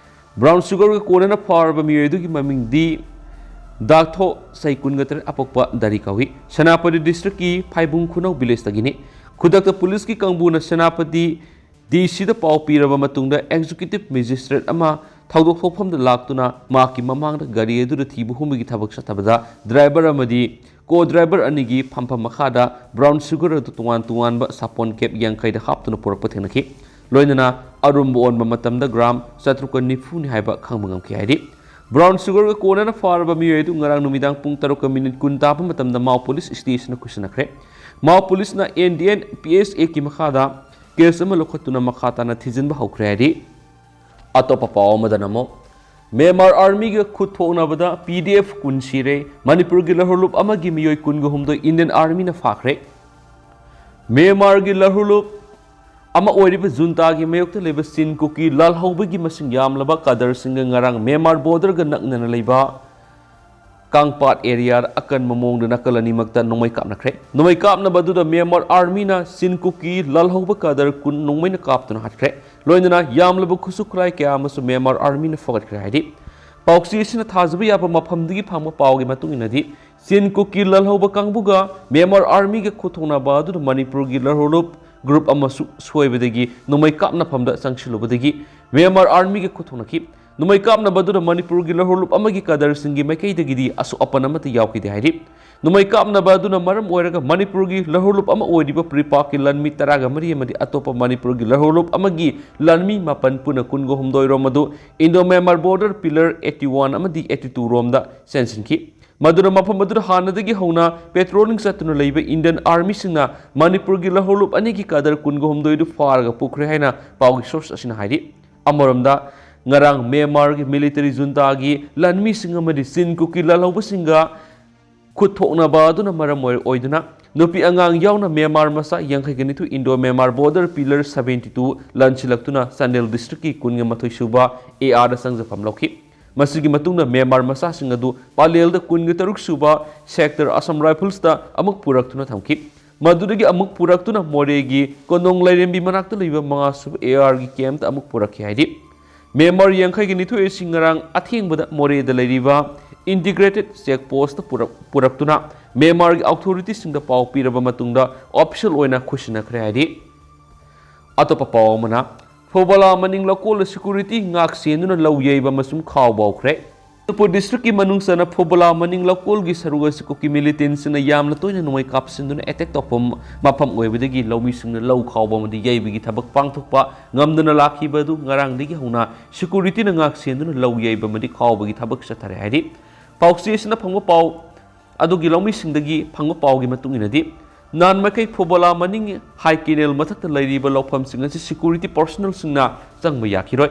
ꯕ꯭ꯔꯥꯎꯟ ꯁꯨꯒꯔꯒ ꯀꯣꯟꯅꯅ ꯐꯥꯔꯕ ꯃꯤꯑꯣꯏ ꯑꯗꯨꯒꯤ ꯃꯃꯤꯡꯗꯤ ꯗꯥꯛꯊꯣ, ꯆꯍꯤ ꯀꯨꯟꯒ ꯇꯔꯦꯠ, ꯑꯄꯣꯛꯄ ꯗꯥꯔꯤ ꯀꯧꯏ꯫ ꯁꯦꯅꯥꯄꯇꯤ ꯗꯤꯁꯇ꯭ꯔꯤꯛꯀꯤ ꯐꯥꯏꯕꯨꯡ ꯈꯨꯅꯧ ꯚꯤꯂꯦꯖꯇꯒꯤꯅꯤ꯫ ꯈꯨꯗꯛꯇ ꯄꯨꯂꯤꯁꯀꯤ ꯀꯥꯡꯕꯨꯅ ꯁꯦꯅꯥꯄꯇꯤ ꯗꯤ ꯁꯤꯗ ꯄꯥꯎ ꯄꯤꯔꯕ ꯃꯇꯨꯡꯗ ꯑꯦꯛꯖꯤꯀ꯭ꯌꯨꯇꯤꯚ ꯃꯦꯖꯤꯁꯇ꯭ꯔꯦꯠ ꯑꯃ ꯊꯧꯗꯣꯛ ꯊꯣꯛꯐꯝꯗ ꯂꯥꯛꯇꯨꯅ ꯃꯍꯥꯛꯀꯤ ꯃꯃꯥꯡꯗ ꯒꯥꯔꯤ ꯑꯗꯨꯗ ꯊꯤꯕ ꯍꯨꯝꯕꯒꯤ ꯊꯕꯛ ꯆꯠꯊꯕꯗ ꯗ꯭ꯔꯥꯏꯚꯔ ꯑꯃꯗꯤ ꯀꯣ ꯗ꯭ꯔꯥꯏꯚꯔ ꯑꯅꯤꯒꯤ ꯐꯝꯐꯝ ꯃꯈꯥꯗ ꯕ꯭ꯔꯥꯎꯟ ꯁꯨꯒꯔ ꯑꯗꯨ ꯇꯣꯉꯥꯟ ꯇꯣꯉꯥꯟꯕ ꯁꯥꯄꯣꯟ ꯀꯦꯞ ꯌꯥꯡꯈꯩꯗ ꯍꯥꯞꯇꯨꯅ ꯄꯨꯔꯛꯄ ꯊꯦꯡꯅꯈꯤ꯫ ꯂꯣꯏꯅꯅ ꯑꯔꯨꯝꯕ ꯑꯣꯟꯕ ꯃꯇꯝꯗ ꯒ꯭ꯔꯥꯝ ꯆꯥꯇ꯭ꯔꯨꯛꯀ ꯅꯤꯐꯨꯅꯤ ꯍꯥꯏꯕ ꯈꯪꯕ ꯉꯝꯈꯤ ꯍꯥꯏꯔꯤ꯫ ꯕ꯭ꯔꯥꯎꯟ ꯁꯨꯒꯔꯒ ꯀꯣꯟꯅꯅ ꯐꯥꯔꯕ ꯃꯤꯑꯣꯏ ꯑꯗꯨ ꯉꯔꯥꯡ ꯅꯨꯃꯤꯗꯥꯡ ꯄꯨꯡ ꯇꯔꯨꯛꯀ ꯃꯤꯅꯤꯠ ꯀꯨꯟ ꯇꯥꯕ ꯃꯇꯝꯗ ꯃꯥꯎ ꯄꯨꯂꯤꯁ ꯁ꯭ꯇꯦꯁꯟꯗ ꯈꯨꯠꯁꯤꯟꯅꯈ꯭ꯔꯦ꯫ ꯃꯥꯎ ꯄꯨꯂꯤꯁꯅ N D N P S ꯑꯦꯒꯤ ꯃꯈꯥꯗ ꯀꯦꯁ ꯑꯃ ꯂꯧꯈꯠꯇꯨꯅ ꯃꯈꯥ ꯇꯥꯅ ꯊꯤꯖꯤꯟꯕ ꯍꯧꯈ꯭ꯔꯦ ꯍꯥꯏꯔꯤ꯫ ꯑꯇꯣꯞꯄ ꯄꯥꯎ ꯑꯃꯗꯅ ꯑꯃꯨꯛ ꯃ꯭ꯌꯥꯟꯃꯥꯔ ꯑꯥꯔꯃꯤꯒ ꯈꯨꯠ ꯊꯣꯛꯅꯕꯗ ꯄꯤ ꯗꯤ ꯑꯦꯐ ꯀꯨꯟ ꯁꯤꯔꯦ꯫ ꯃꯅꯤꯄꯨꯔꯒꯤ ꯂꯍꯨꯔꯂꯨꯞ ꯑꯃꯒꯤ ꯃꯤꯑꯣꯏ ꯀꯨꯟꯒ ꯍꯨꯝꯗꯣꯏ ꯏꯟꯗꯤꯌꯟ ꯑꯥꯔꯃꯤꯅ ꯐꯥꯈ꯭ꯔꯦ꯫ ꯃ꯭ꯌꯥꯟꯃꯥꯔꯒꯤ ꯂꯍꯨꯔꯂꯨꯞ ꯑꯃ ꯑꯣꯏꯔꯤꯕ ꯖꯨꯟꯇꯥꯒꯤ ꯃꯥꯌꯣꯛꯇ ꯂꯩꯕ ꯆꯤꯟ ꯀꯨꯀꯤ ꯂꯥꯜꯍꯧꯕꯒꯤ ꯃꯁꯤꯡ ꯌꯥꯝꯂꯕ ꯀꯥꯗꯔꯁꯤꯡꯒ ꯉꯔꯥꯡ ꯃ꯭ꯌꯥꯟꯃꯥꯔ ꯕꯣꯔꯗꯔꯒ ꯅꯛꯅꯅ ꯂꯩꯕ ꯀꯥꯡꯄꯥꯠ ꯑꯦꯔꯤꯌꯥꯗ ꯑꯀꯟꯕ ꯃꯑꯣꯡꯗ ꯅꯥꯀꯜ ꯑꯅꯤꯃꯛꯇ ꯅꯣꯡꯃꯩ ꯀꯥꯞꯅꯈ꯭ꯔꯦ꯫ ꯅꯣꯡꯃꯩ ꯀꯥꯞꯅꯕ ꯑꯗꯨꯗ ꯃ꯭ꯌꯥꯟꯃꯥꯔ ꯑꯥꯔꯃꯤꯅ ꯆꯤꯟ ꯀꯨꯀꯤ ꯂꯥꯜꯍꯧꯕ ꯀꯥꯗꯔ ꯀꯨꯟ ꯅꯣꯡꯃꯩꯅ ꯀꯥꯞꯇꯨꯅ ꯍꯥꯠꯈ꯭ꯔꯦ꯫ ꯂꯣꯏꯅꯅ ꯌꯥꯝꯂꯕ ꯈꯨꯠꯁꯨ ꯈꯨꯠꯂꯥꯏ ꯀꯌꯥ ꯑꯃꯁꯨ ꯃ꯭ꯌꯥꯟꯃꯥꯔ ꯑꯥꯔꯃꯤꯅ ꯐꯒꯠꯈ꯭ꯔꯦ ꯍꯥꯏꯔꯤ꯫ ꯄꯥꯎꯆꯦ ꯑꯁꯤꯅ ꯊꯥꯖꯕ ꯌꯥꯕ ꯃꯐꯝꯗꯒꯤ ꯐꯪꯕ ꯄꯥꯎꯒꯤ ꯃꯇꯨꯡ ꯏꯟꯅꯗꯤ, ꯆꯤꯟ ꯀꯨꯀꯤ ꯂꯥꯜꯍꯧꯕ ꯀꯥꯡꯕꯨꯒ ꯃ꯭ꯌꯥꯟꯃꯥꯔ ꯑꯥꯔꯃꯤꯒ ꯈꯨꯠꯊꯣꯛꯅꯕ ꯑꯗꯨꯅ ꯃꯅꯤꯄꯨꯔꯒꯤ ꯂꯍꯨꯔꯂꯨꯞ ꯒ꯭ꯔꯨꯞ ꯑꯃꯁꯨ ꯁꯣꯏꯕꯗꯒꯤ ꯅꯣꯡꯃꯩ ꯀꯥꯞꯅꯐꯝꯗ ꯆꯪꯁꯤꯜꯂꯨꯕꯗꯒꯤ ꯃ꯭ꯌꯥꯟꯃꯥꯔ ꯑꯥꯔꯃꯤꯒ ꯈꯨꯠꯊꯣꯛꯅꯈꯤ꯫ ꯅꯣꯡꯃꯩ ꯀꯥꯞꯅꯕ ꯑꯗꯨꯅ ꯃꯅꯤꯄꯨꯔꯒꯤ ꯂꯍꯨꯔꯂꯨꯞ ꯑꯃꯒꯤ ꯀꯥꯗꯔꯁꯤꯡꯒꯤ ꯃꯥꯏꯀꯩꯗꯒꯤꯗꯤ ꯑꯁꯣꯛ ꯑꯄꯟ ꯑꯃꯠꯇ ꯌꯥꯎꯈꯤꯗꯦ ꯍꯥꯏꯔꯤ꯫ ꯅꯣꯡꯃꯩ ꯀꯥꯞꯅꯕ ꯑꯗꯨꯅ ꯃꯔꯝ ꯑꯣꯏꯔꯒ ꯃꯅꯤꯄꯨꯔꯒꯤ ꯂꯍꯨꯔꯂꯨꯞ ꯑꯃ ꯑꯣꯏꯔꯤꯕ ꯄ꯭ꯔꯤꯄꯥꯛꯀꯤ ꯂꯥꯟꯃꯤ ꯇꯔꯥꯒ ꯃꯔꯤ ꯑꯃꯗꯤ ꯑꯇꯣꯞꯄ ꯃꯅꯤꯄꯨꯔꯒꯤ ꯂꯍꯨꯔꯂꯨꯞ ꯑꯃꯒꯤ ꯂꯥꯟꯃꯤ ꯃꯥꯄꯟ ꯄꯨꯟꯅ ꯀꯨꯟꯒ ꯍꯨꯝꯗꯣꯏ ꯔꯣꯝ ꯑꯗꯨ Indo Myanmar border pillar eighty one ꯑꯃꯗꯤ eighty two ꯔꯣꯝꯗ ꯆꯦꯟꯁꯤꯟꯈꯤ꯫ ꯃꯗꯨꯅ ꯃꯐꯝ ꯑꯗꯨꯗ ꯍꯥꯟꯅꯗꯒꯤ ꯍꯧꯅ ꯄꯦꯇ꯭ꯔꯣꯂꯤꯡ ꯆꯠꯇꯨꯅ ꯂꯩꯕ ꯏꯟꯗꯤꯌꯟ ꯑꯥꯔꯃꯤꯁꯤꯡꯅ ꯃꯅꯤꯄꯨꯔꯒꯤ ꯂꯍꯨꯔꯂꯨꯞ ꯑꯅꯤꯒꯤ ꯀꯥꯗꯔ ꯀꯨꯟꯒ ꯍꯨꯝꯗꯣꯏꯗꯨ ꯐꯥꯔꯒ ꯄꯨꯈ꯭ꯔꯦ ꯍꯥꯏꯅ ꯄꯥꯎꯒꯤ ꯁꯣꯔꯁ ꯑꯁꯤꯅ ꯍꯥꯏꯔꯤ꯫ ꯑꯃꯔꯣꯝꯗ, ꯉꯔꯥꯡ ꯃ꯭ꯌꯥꯟꯃꯥꯔꯒꯤ ꯃꯤꯂꯤꯇꯔꯤ ꯖꯨꯟꯇꯥꯒꯤ ꯂꯥꯟꯃꯤꯁꯤꯡ ꯑꯃꯗꯤ ꯆꯤꯟ ꯀꯨꯀꯤ ꯂꯥꯜꯍꯧꯕꯁꯤꯡꯒ ꯈꯨꯠ ꯊꯣꯛꯅꯕ ꯑꯗꯨꯅ ꯃꯔꯝ ꯑꯣꯏ-, ꯑꯣꯏꯗꯨꯅ ꯅꯨꯄꯤ ꯑꯉꯥꯡ ꯌꯥꯎꯅ ꯃ꯭ꯌꯥꯟꯃꯥꯔ ꯃꯆꯥ ꯌꯥꯡꯈꯩꯒ ꯅꯤꯊꯣꯏ Indo Myanmar border pillar seventy two ꯂꯥꯟꯁꯤꯜꯂꯛꯇꯨꯅ ꯆꯥꯟꯗꯦꯜ ꯗꯤꯁꯇ꯭ꯔꯤꯛꯀꯤ ꯀꯨꯟꯒ ꯃꯥꯊꯣꯏ ꯁꯨꯕ ꯑꯦ ꯑꯥꯔꯗ ꯆꯪꯖꯐꯝ ꯂꯧꯈꯤ꯫ ꯃꯁꯤꯒꯤ ꯃꯇꯨꯡꯗ ꯃ꯭ꯌꯥꯟꯃꯥꯔ ꯃꯆꯥꯁꯤꯡ ꯑꯗꯨ ꯄꯥꯂꯦꯜꯗ ꯀꯨꯟꯒ ꯇꯔꯨꯛ ꯁꯨꯕ ꯁꯦꯛꯇꯔ ꯑꯁꯥꯝ ꯔꯥꯏꯐꯜꯁꯇ ꯑꯃꯨꯛ ꯄꯨꯔꯛꯇꯨꯅ ꯊꯝꯈꯤ꯫ ꯃꯗꯨꯗꯒꯤ ꯑꯃꯨꯛ ꯄꯨꯔꯛꯇꯨꯅ ꯃꯣꯔꯦꯒꯤ ꯀꯣꯅꯨꯡ ꯂꯥꯏꯔꯦꯝꯕꯤ ꯃꯅꯥꯛꯇ ꯂꯩꯕ ꯃꯉꯥ ꯁꯨꯕ ꯑꯦ ꯑꯥꯔꯒꯤ ꯀꯦꯝꯞꯇ ꯑꯃꯨꯛ ꯄꯨꯔꯛꯈꯤ ꯍꯥꯏꯔꯤ꯫ ꯃ꯭ꯌꯥꯟꯃꯥꯔ ꯌꯥꯡꯈꯩꯒ ꯅꯤꯊꯣꯏ ꯑꯁꯤ ꯉꯔꯥꯡ ꯑꯊꯦꯡꯕꯗ ꯃꯣꯔꯦꯗ ꯂꯩꯔꯤꯕ ꯏꯟꯇꯤꯒ꯭ꯔꯦꯇꯦꯗ ꯆꯦꯛ ꯄꯣꯁꯇ ꯄꯨꯔꯛ-, ꯄꯨꯔꯛꯇꯨꯅ ꯃ꯭ꯌꯥꯟꯃꯥꯔꯒꯤ ꯑꯣꯊꯣꯔꯤꯇꯤꯁꯤꯡꯗ ꯄꯥꯎ ꯄꯤꯔꯕ ꯃꯇꯨꯡꯗ ꯑꯣꯐꯤꯁꯤꯌꯦꯜ ꯑꯣꯏꯅ ꯈꯨꯠꯁꯤꯟꯅꯈ꯭ꯔꯦ ꯍꯥꯏꯔꯤ꯫ ꯑꯇꯣꯞꯄ ꯄꯥꯎ ꯑꯃꯅ, ꯐꯨꯕꯂꯥ ꯃꯅꯤꯡ ꯂꯧꯀꯣꯜꯗ ꯁꯦꯀ꯭ꯌꯨꯔꯤꯇꯤ ꯉꯥꯛ ꯁꯦꯟꯗꯨꯅ ꯂꯧ ꯌꯩꯕ ꯑꯃꯁꯨꯡ ꯈꯥꯎꯕ ꯍꯧꯈ꯭ꯔꯦ꯫ ꯃꯅꯤꯄꯨꯔ ꯗꯤꯁꯇ꯭ꯔꯤꯛꯀꯤ ꯃꯅꯨꯡ ꯆꯟꯅ ꯐꯨꯕꯂꯥ ꯃꯅꯤꯡ ꯂꯧꯀꯣꯜꯒꯤ ꯁꯔꯨꯛ ꯑꯁꯤ ꯀꯨꯀꯤ ꯃꯤꯂꯤꯇꯦꯟꯁꯤꯡꯅ ꯌꯥꯝꯅ ꯇꯣꯏꯅ ꯅꯣꯡꯃꯩ ꯀꯥꯞꯁꯤꯟꯗꯨꯅ ꯑꯦꯇꯦꯛ ꯇꯧꯐꯝ ꯃꯐꯝ ꯑꯣꯏꯕꯗꯒꯤ ꯂꯧꯃꯤꯁꯤꯡꯅ ꯂꯧ ꯈꯥꯎꯕ ꯑꯃꯗꯤ ꯌꯩꯕꯒꯤ ꯊꯕꯛ ꯄꯥꯡꯊꯣꯛꯄ ꯉꯝꯗꯅ ꯂꯥꯛꯈꯤꯕ ꯑꯗꯨ ꯉꯔꯥꯡꯗꯒꯤ ꯍꯧꯅ ꯁꯦꯀ꯭ꯌꯨꯔꯤꯇꯤꯅ ꯉꯥꯛ ꯁꯦꯟꯗꯨꯅ ꯂꯧ ꯌꯩꯕ ꯑꯃꯗꯤ ꯈꯥꯎꯕꯒꯤ ꯊꯕꯛ ꯆꯠꯊꯔꯦ ꯍꯥꯏꯔꯤ꯫ ꯄꯥꯎꯆꯦ ꯑꯁꯤꯅ ꯐꯪꯕ ꯄꯥꯎ ꯑꯗꯨꯒꯤ ꯂꯧꯃꯤꯁꯤꯡꯗꯒꯤ ꯐꯪꯕ ꯄꯥꯎꯒꯤ ꯃꯇꯨꯡ ꯏꯟꯅꯗꯤ, ꯅꯍꯥꯟ ꯃꯈꯩ ꯐꯨꯕꯂꯥ ꯃꯅꯤꯡ ꯍꯥꯏ ꯀꯦꯅꯦꯜ ꯃꯊꯛꯇ ꯂꯩꯔꯤꯕ ꯂꯧꯐꯝꯁꯤꯡ ꯑꯁꯤ ꯁꯦꯀ꯭ꯌꯨꯔꯤꯇꯤ ꯄꯔꯁꯣꯅꯦꯜꯁꯤꯡꯅ ꯆꯪꯕ ꯌꯥꯈꯤꯔꯣꯏ꯫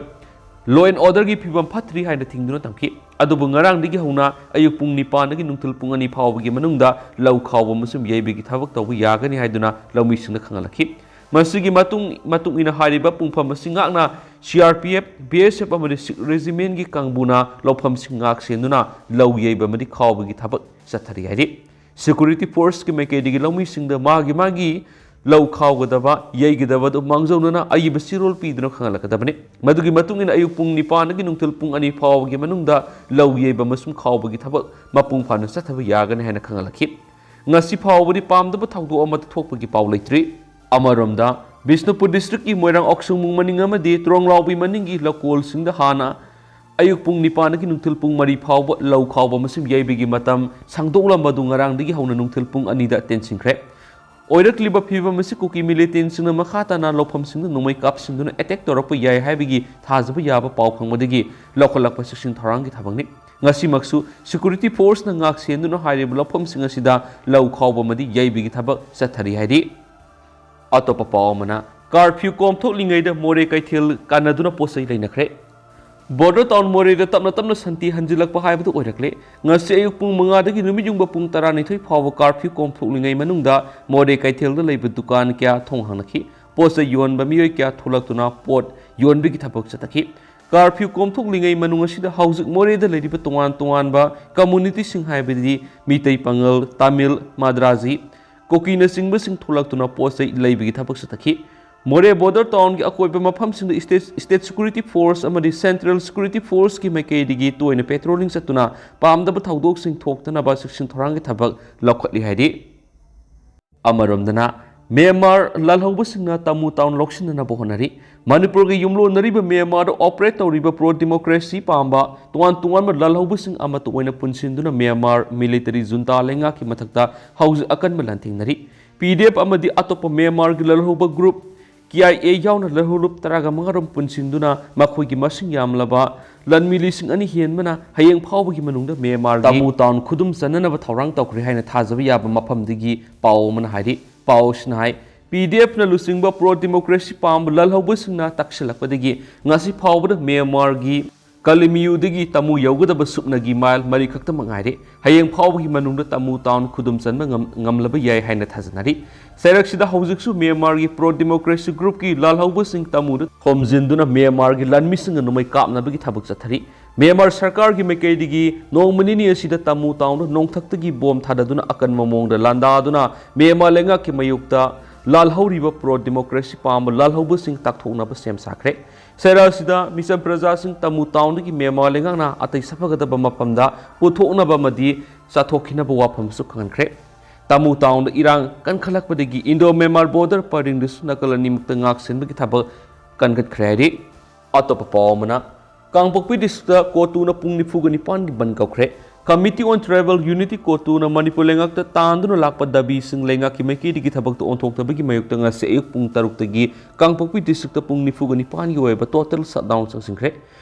Law and orderꯒꯤ ꯐꯤꯕꯝ ꯐꯠꯇ꯭ꯔꯤ ꯍꯥꯏꯅ ꯊꯤꯡꯗꯨꯅ ꯊꯝꯈꯤ꯫ ꯑꯗꯨꯕꯨ ꯉꯔꯥꯡꯗꯒꯤ ꯍꯧꯅ ꯑꯌꯨꯛ ꯄꯨꯡ ꯅꯤꯄꯥꯟꯗꯒꯤ ꯅꯨꯡꯊꯤꯜ ꯄꯨꯡ ꯑꯅꯤ ꯐꯥꯎꯕꯒꯤ ꯃꯅꯨꯡꯗ ꯂꯧ ꯈꯥꯎꯕ ꯑꯃꯁꯨꯡ ꯌꯩꯕꯒꯤ ꯊꯕꯛ ꯇꯧꯕ ꯌꯥꯒꯅꯤ ꯍꯥꯏꯗꯨꯅ ꯂꯧꯃꯤꯁꯤꯡꯅ ꯈꯪꯍꯜꯂꯛꯈꯤ꯫ ꯃꯁꯤꯒꯤ ꯃꯇꯨꯡ, ꯃꯇꯨꯡ ꯏꯟꯅ ꯍꯥꯏꯔꯤꯕ ꯄꯨꯡꯐꯝ ꯑꯁꯤ ꯉꯥꯛꯅ C R P F, B S F ꯑꯃꯗꯤ ꯁꯤꯈ ꯔꯦꯖꯤꯃꯦꯟꯒꯤ ꯀꯥꯡꯕꯨꯅ ꯂꯧꯐꯝꯁꯤꯡ ꯉꯥꯛ ꯁꯦꯟꯗꯨꯅ ꯂꯧ ꯌꯩꯕ ꯑꯃꯗꯤ ꯈꯥꯎꯕꯒꯤ ꯊꯕꯛ ꯆꯠꯊꯔꯤ ꯍꯥꯏꯔꯤ꯫ ꯁꯦꯀ꯭ꯌꯨꯔꯤꯇꯤ ꯐꯣꯔꯁꯀꯤ ꯃꯥꯏꯀꯩꯗꯒꯤ ꯂꯧꯃꯤꯁꯤꯡꯗ ꯃꯥꯒꯤ ꯃꯥꯒꯤ ꯂꯧ ꯈꯥꯎꯒꯗꯕ, ꯌꯩꯒꯗꯕ ꯑꯗꯨ ꯃꯥꯡꯖꯧꯅꯅ ꯑꯏꯕ ꯆꯦꯔꯣꯜ ꯄꯤꯗꯨꯅ ꯈꯪꯍꯜꯂꯛꯀꯗꯕꯅꯤ꯫ ꯃꯗꯨꯒꯤ ꯃꯇꯨꯡ ꯏꯟꯅ ꯑꯌꯨꯛ ꯄꯨꯡ ꯅꯤꯄꯥꯟꯗꯒꯤ ꯅꯨꯡꯊꯤꯜ ꯄꯨꯡ ꯑꯅꯤ ꯐꯥꯎꯕꯒꯤ ꯃꯅꯨꯡꯗ ꯂꯧ ꯌꯩꯕ ꯑꯃꯁꯨꯡ ꯈꯥꯎꯕꯒꯤ ꯊꯕꯛ ꯃꯄꯨꯡ ꯐꯥꯅ ꯆꯠꯊꯕ ꯌꯥꯒꯅꯤ ꯍꯥꯏꯅ ꯈꯪꯍꯜꯂꯛꯈꯤ꯫ ꯉꯁꯤ ꯐꯥꯎꯕꯗꯤ ꯄꯥꯝꯗꯕ ꯊꯧꯗꯣꯛ ꯑꯃꯠꯇ ꯊꯣꯛꯄꯒꯤ ꯄꯥꯎ ꯂꯩꯇ꯭ꯔꯤ꯫ ꯑꯃꯔꯣꯝꯗ, ꯕꯤꯁꯅꯨꯄꯨꯔ ꯗꯤꯁꯇ꯭ꯔꯤꯛꯀꯤ ꯃꯣꯏꯔꯥꯡ ꯑꯣꯛꯁꯨꯡꯃꯨꯡ ꯃꯅꯤꯡ ꯑꯃꯗꯤ ꯇ꯭ꯔꯣꯡꯂꯥꯎꯕꯤ ꯃꯅꯤꯡꯒꯤ ꯂꯧꯀꯣꯜꯁꯤꯡꯗ ꯍꯥꯟꯅ ꯑꯌꯨꯛ ꯄꯨꯡ ꯅꯤꯄꯥꯟꯗꯒꯤ ꯅꯨꯡꯊꯤꯜ ꯄꯨꯡ ꯃꯔꯤ ꯐꯥꯎꯕ ꯂꯧ ꯈꯥꯎꯕ ꯑꯃꯁꯨꯡ ꯌꯩꯕꯒꯤ ꯃꯇꯝ ꯁꯥꯡꯗꯣꯛꯂꯝꯕ ꯑꯗꯨ ꯉꯔꯥꯡꯗꯒꯤ ꯍꯧꯅ ꯅꯨꯡꯊꯤꯜ ꯄꯨꯡ ꯑꯅꯤꯗ ꯇꯦꯟꯁꯤꯟꯈ꯭ꯔꯦ꯫ ꯑꯣꯏꯔꯛꯂꯤꯕ ꯐꯤꯕꯝ ꯑꯁꯤ ꯀꯨꯀꯤ ꯃꯤꯂꯤꯇꯦꯟꯁꯤꯡꯅ ꯃꯈꯥ ꯇꯥꯅ ꯂꯧꯐꯝꯁꯤꯡꯗ ꯅꯣꯡꯃꯩ ꯀꯥꯞꯁꯤꯟꯗꯨꯅ ꯑꯦꯇꯦꯛ ꯇꯧꯔꯛꯄ ꯌꯥꯏ ꯍꯥꯏꯕꯒꯤ ꯊꯥꯖꯕ ꯌꯥꯕ ꯄꯥꯎ ꯐꯪꯕꯗꯒꯤ ꯂꯧꯈꯠꯂꯛꯄ ꯆꯦꯛꯁꯤꯟ ꯊꯧꯔꯥꯡꯒꯤ ꯊꯕꯛꯅꯤ꯫ ꯉꯁꯤꯃꯛꯁꯨ ꯁꯦꯀ꯭ꯌꯨꯔꯤꯇꯤ ꯐꯣꯔꯁꯅ ꯉꯥꯛ ꯁꯦꯟꯗꯨꯅ ꯍꯥꯏꯔꯤꯕ ꯂꯧꯐꯝꯁꯤꯡ ꯑꯁꯤꯗ ꯂꯧ ꯈꯥꯎꯕ ꯑꯃꯗꯤ ꯌꯩꯕꯒꯤ ꯊꯕꯛ ꯆꯠꯊꯔꯤ ꯍꯥꯏꯔꯤ꯫ ꯑꯇꯣꯞꯄ ꯄꯥꯎ ꯑꯃꯅ, ꯀꯥꯔꯐ꯭ꯌꯨ ꯀꯣꯝꯊꯣꯛꯂꯤꯉꯩꯗ ꯃꯣꯔꯦ ꯀꯩꯊꯦꯜ ꯀꯥꯟꯅꯗꯨꯅ ꯄꯣꯠ ꯆꯩ ꯂꯩꯅꯈ꯭ꯔꯦ꯫ ꯕꯣꯔꯗꯔ ꯇꯥꯎꯟ ꯃꯣꯔꯦꯗ ꯇꯞꯅ ꯇꯞꯅ ꯁꯥꯟꯇꯤ ꯍꯟꯖꯤꯜꯂꯛꯄ ꯍꯥꯏꯕꯗꯨ ꯑꯣꯏꯔꯛꯂꯦ꯫ ꯉꯁꯤ ꯑꯌꯨꯛ ꯄꯨꯡ ꯃꯉꯥꯗꯒꯤ ꯅꯨꯃꯤꯠ ꯌꯨꯡꯕ ꯄꯨꯡ ꯇꯔꯥꯅꯤꯊꯣꯏ ꯐꯥꯎꯕ ꯀꯥꯔꯐ꯭ꯌꯨ ꯀꯣꯝꯊꯣꯛꯂꯤꯉꯩ ꯃꯅꯨꯡꯗ ꯃꯣꯔꯦ ꯀꯩꯊꯦꯜꯗ ꯂꯩꯕ ꯗꯨꯀꯥꯟ ꯀꯌꯥ ꯊꯣꯡ ꯍꯥꯡꯂꯛꯈꯤ꯫ ꯄꯣꯠ ꯆꯩ ꯌꯣꯟꯕ ꯃꯤꯑꯣꯏ ꯀꯌꯥ ꯊꯣꯛꯂꯛꯇꯨꯅ ꯄꯣꯠ ꯌꯣꯟꯕꯒꯤ ꯊꯕꯛ ꯆꯠꯊꯈꯤ꯫ ꯀꯥꯔꯐ꯭ꯌꯨ ꯀꯣꯝꯊꯣꯛꯂꯤꯉꯩ ꯃꯅꯨꯡ ꯑꯁꯤꯗ ꯍꯧꯖꯤꯛ ꯃꯣꯔꯦꯗ ꯂꯩꯔꯤꯕ ꯇꯣꯉꯥꯟ ꯇꯣꯉꯥꯟꯕ ꯀꯝꯃꯨꯅꯤꯇꯤꯁꯤꯡ, ꯍꯥꯏꯕꯗꯤ ꯃꯤꯇꯩ, ꯄꯥꯉꯜ, ꯇꯥꯃꯤꯜ, ꯃꯗ꯭ꯔꯥꯖꯤ, ꯀꯨꯀꯤꯅꯆꯤꯡꯕꯁꯤꯡ ꯊꯣꯛꯂꯛꯇꯨꯅ ꯄꯣꯠ ꯆꯩ ꯂꯩꯕꯒꯤ ꯊꯕꯛ ꯆꯠꯊꯈꯤ꯫ ꯃꯣꯔꯦ ꯕꯣꯔꯗꯔ ꯇꯥꯎꯟꯒꯤ ꯑꯀꯣꯏꯕ ꯃꯐꯝꯁꯤꯡꯗ ꯁ꯭ꯇꯦꯠ, ꯁ꯭ꯇꯦꯠ ꯁꯦꯀ꯭ꯌꯨꯔꯤꯇꯤ ꯐꯣꯔꯁ ꯑꯃꯗꯤ ꯁꯦꯟꯇ꯭ꯔꯦꯜ ꯁꯦꯀ꯭ꯌꯨꯔꯤꯇꯤ ꯐꯣꯔꯁꯀꯤ ꯃꯥꯏꯀꯩꯗꯒꯤ ꯇꯣꯏꯅ ꯄꯦꯇ꯭ꯔꯣꯂꯤꯡ ꯆꯠꯇꯨꯅ ꯄꯥꯝꯗꯕ ꯊꯧꯗꯣꯛꯁꯤꯡ ꯊꯣꯛꯇꯅꯕ ꯆꯦꯛꯁꯤꯟ ꯊꯧꯔꯥꯡꯒꯤ ꯊꯕꯛ ꯂꯧꯈꯠꯂꯤ ꯍꯥꯏꯔꯤ꯫ ꯑꯃꯔꯣꯝꯗꯅ, ꯃ꯭ꯌꯥꯟꯃꯥꯔ ꯂꯥꯜꯍꯧꯕꯁꯤꯡꯅ ꯇꯃꯨ ꯇꯥꯎꯟ ꯂꯧꯁꯤꯟꯅꯅꯕ ꯍꯣꯠꯅꯔꯤ꯫ ꯃꯅꯤꯄꯨꯔꯒꯤ ꯌꯨꯝꯂꯣꯟꯅꯔꯤꯕ ꯃ꯭ꯌꯥꯟꯃꯥꯔꯗ ꯑꯣꯄꯔꯦꯠ ꯇꯧꯔꯤꯕ ꯄ꯭ꯔꯣ ꯗꯤꯃꯣꯀ꯭ꯔꯦꯁꯤ ꯄꯥꯝꯕ ꯇꯣꯉꯥꯟ ꯇꯣꯉꯥꯟꯕ ꯂꯥꯜꯍꯧꯕꯁꯤꯡ ꯑꯃꯠꯇ ꯑꯣꯏꯅ ꯄꯨꯟꯁꯤꯟꯗꯨꯅ ꯃ꯭ꯌꯥꯟꯃꯥꯔ ꯃꯤꯂꯤꯇꯔꯤ ꯖꯨꯟꯇꯥ ꯂꯩꯉꯥꯛꯀꯤ ꯃꯊꯛꯇ ꯍꯧꯖꯤꯛ ꯑꯀꯟꯕ ꯂꯥꯟꯊꯦꯡꯅꯔꯤ꯫ ꯄꯤ ꯗꯤ ꯑꯦꯐ ꯑꯃꯗꯤ ꯑꯇꯣꯞꯄ ꯃ꯭ꯌꯥꯟꯃꯥꯔꯒꯤ ꯂꯥꯜꯍꯧꯕ ꯒ꯭ꯔꯨꯞ ꯀꯦ ꯑꯥꯏ ꯑꯦ ꯌꯥꯎꯅ ꯂꯥꯜꯍꯧꯂꯨꯞ ꯇꯔꯥꯒ ꯃꯉꯥꯔꯣꯝ ꯄꯨꯟꯁꯤꯟꯗꯨꯅ ꯃꯈꯣꯏꯒꯤ ꯃꯁꯤꯡ ꯌꯥꯝꯂꯕ ꯂꯥꯟꯃꯤ ꯂꯤꯁꯤꯡ ꯑꯅꯤ ꯍꯦꯟꯕꯅ ꯍꯌꯦꯡ ꯐꯥꯎꯕꯒꯤ ꯃꯅꯨꯡꯗ ꯃ꯭ꯌꯥꯟꯃꯥꯔꯒꯤ ꯇꯥꯃꯨ ꯇꯥꯎꯟ ꯈꯨꯗꯨꯝ ꯆꯟꯅꯅꯕ ꯊꯧꯔꯥꯡ ꯇꯧꯈ꯭ꯔꯦ ꯍꯥꯏꯅ ꯊꯥꯖꯕ ꯌꯥꯕ ꯃꯐꯝꯗꯒꯤ ꯄꯥꯎ ꯑꯃꯅ ꯍꯥꯏꯔꯤ꯫ ꯄꯥꯎ ꯑꯁꯤꯅ ꯍꯥꯏ, ꯄꯤ ꯗꯤ ꯑꯦꯐꯅ ꯂꯨꯆꯤꯡꯕ ꯄ꯭ꯔꯣ ꯗꯤꯃꯣꯀ꯭ꯔꯦꯁꯤ ꯄꯥꯝꯕ ꯂꯥꯜꯍꯧꯕꯁꯤꯡꯅ ꯇꯛꯁꯤꯜꯂꯛꯄꯗꯒꯤ ꯉꯁꯤ ꯐꯥꯎꯕꯗ ꯃ꯭ꯌꯥꯟꯃꯥꯔꯒꯤ ꯀꯂꯤꯃꯤꯌꯨꯗꯒꯤ ꯇꯥꯃꯨ ꯌꯧꯒꯗꯕ ꯁꯨꯞꯅꯒꯤ ꯃꯥꯏꯜ ꯃꯔꯤ ꯈꯛꯇꯃꯛ ꯉꯥꯏꯔꯦ꯫ ꯍꯌꯦꯡ ꯐꯥꯎꯕꯒꯤ ꯃꯅꯨꯡꯗ ꯇꯥꯃꯨ ꯇꯥꯎꯟ ꯈꯨꯗꯨꯝ ꯆꯟꯕ ꯉꯝ-, ꯉꯝꯂꯕ ꯌꯥꯏ ꯍꯥꯏꯅ ꯊꯥꯖꯅꯔꯤ꯫ ꯆꯩꯔꯛꯁꯤꯗ ꯍꯧꯖꯤꯛꯁꯨ ꯃ꯭ꯌꯥꯟꯃꯥꯔꯒꯤ ꯄ꯭ꯔꯣ ꯗꯤꯃꯣꯀ꯭ꯔꯦꯁꯤ ꯒ꯭ꯔꯨꯞꯀꯤ ꯂꯥꯜꯍꯧꯕꯁꯤꯡ ꯇꯥꯃꯨꯗ ꯈꯣꯝꯖꯤꯟꯗꯨꯅ ꯃ꯭ꯌꯥꯟꯃꯥꯔꯒꯤ ꯂꯥꯟꯃꯤꯁꯤꯡꯅ ꯅꯣꯡꯃꯩ ꯀꯥꯞꯅꯕꯒꯤ ꯊꯕꯛ ꯆꯠꯊꯔꯤ꯫ ꯃ꯭ꯌꯥꯟꯃꯥꯔ ꯁꯔꯀꯥꯔꯒꯤ ꯃꯥꯏꯀꯩꯗꯒꯤ ꯅꯣꯡꯃ ꯅꯤꯅꯤ ꯑꯁꯤꯗ ꯇꯥꯃꯨ ꯇꯥꯎꯟꯗ ꯅꯣꯡꯊꯛꯇꯒꯤ ꯕꯣꯝ ꯊꯥꯗꯗꯨꯅ ꯑꯀꯟꯕ ꯃꯑꯣꯡꯗ ꯂꯥꯟꯗꯥꯗꯨꯅ ꯃ꯭ꯌꯥꯟꯃꯥꯔ ꯂꯩꯉꯥꯛꯀꯤ ꯃꯥꯌꯣꯛꯇ ꯂꯥꯜꯍꯧꯔꯤꯕ ꯄ꯭ꯔꯣ ꯗꯤꯃꯣꯀ꯭ꯔꯦꯁꯤ ꯄꯥꯝꯕ ꯂꯥꯜꯍꯧꯕꯁꯤꯡ ꯇꯥꯛꯊꯣꯛꯅꯕ ꯁꯦꯝ ꯁꯥꯈ꯭ꯔꯦ꯫ ꯆꯩꯔꯥꯛ ꯑꯁꯤꯗ ꯃꯤꯆꯝ ꯄ꯭ꯔꯖꯥꯁꯤꯡ ꯇꯥꯃꯨ ꯇꯥꯎꯟꯗꯒꯤ ꯃ꯭ꯌꯥꯟꯃꯥꯔ ꯂꯩꯉꯥꯛꯅ ꯑꯇꯩ ꯁꯥꯐꯒꯗꯕ ꯃꯐꯝꯗ ꯄꯨꯊꯣꯛꯅꯕ ꯑꯃꯗꯤ ꯆꯥꯊꯣꯛꯈꯤꯅꯕ ꯋꯥꯐꯝꯁꯨ ꯈꯪꯍꯟꯈ꯭ꯔꯦ꯫ ꯇꯥꯃꯨ ꯇꯥꯎꯟꯗ ꯏꯔꯥꯡ ꯀꯟꯈꯠꯂꯛꯄꯗꯒꯤ ꯏꯟꯗꯣ ꯃ꯭ꯌꯥꯟꯃꯥꯔ ꯕꯣꯔꯗꯔ ꯄꯔꯤꯡꯗꯁꯨ ꯅꯥꯀꯜ ꯑꯅꯤꯃꯛꯇ ꯉꯥꯛ ꯁꯦꯟꯕꯒꯤ ꯊꯕꯛ ꯀꯟꯈꯠꯈ꯭ꯔꯦ ꯍꯥꯏꯔꯤ꯫ ꯑꯇꯣꯞꯄ ꯄꯥꯎ ꯑꯃꯅ, ꯀꯥꯡꯄꯣꯛꯄꯤ ꯗꯤꯁꯇ꯭ꯔꯤꯛꯇ ꯀꯣꯔꯠꯇꯨꯅ ꯄꯨꯡ ꯅꯤꯐꯨꯒ ꯅꯤꯄꯥꯟꯒꯤ ꯕꯟ ꯀꯧꯈ꯭ꯔꯦ꯫ Committee on Tribal Unity ꯀꯣꯔꯠꯇꯨꯅ Manipur ꯂꯩꯉꯥꯛꯇ ꯇꯥꯟꯗꯨꯅ ꯂꯥꯛꯄ ꯗꯥꯕꯤꯁꯤꯡ ꯂꯩꯉꯥꯛꯀꯤ ꯃꯥꯏꯀꯩꯗꯒꯤ ꯊꯕꯛꯇ ꯑꯣꯟꯊꯣꯛꯇꯕꯒꯤ ꯃꯥꯌꯣꯛꯇ ꯉꯁꯤ ꯑꯌꯨꯛ ꯄꯨꯡ ꯇꯔꯨꯛꯇꯒꯤ ꯀꯥꯡꯄꯣꯛꯄꯤ ꯗꯤꯁꯇ꯭ꯔꯤꯛꯇ ꯄꯨꯡ ꯅꯤꯐꯨꯒ ꯅꯤꯄꯥꯟꯒꯤ ꯑꯣꯏꯕ total shutdown ꯆꯪꯁꯤꯟꯈ꯭ꯔꯦ꯫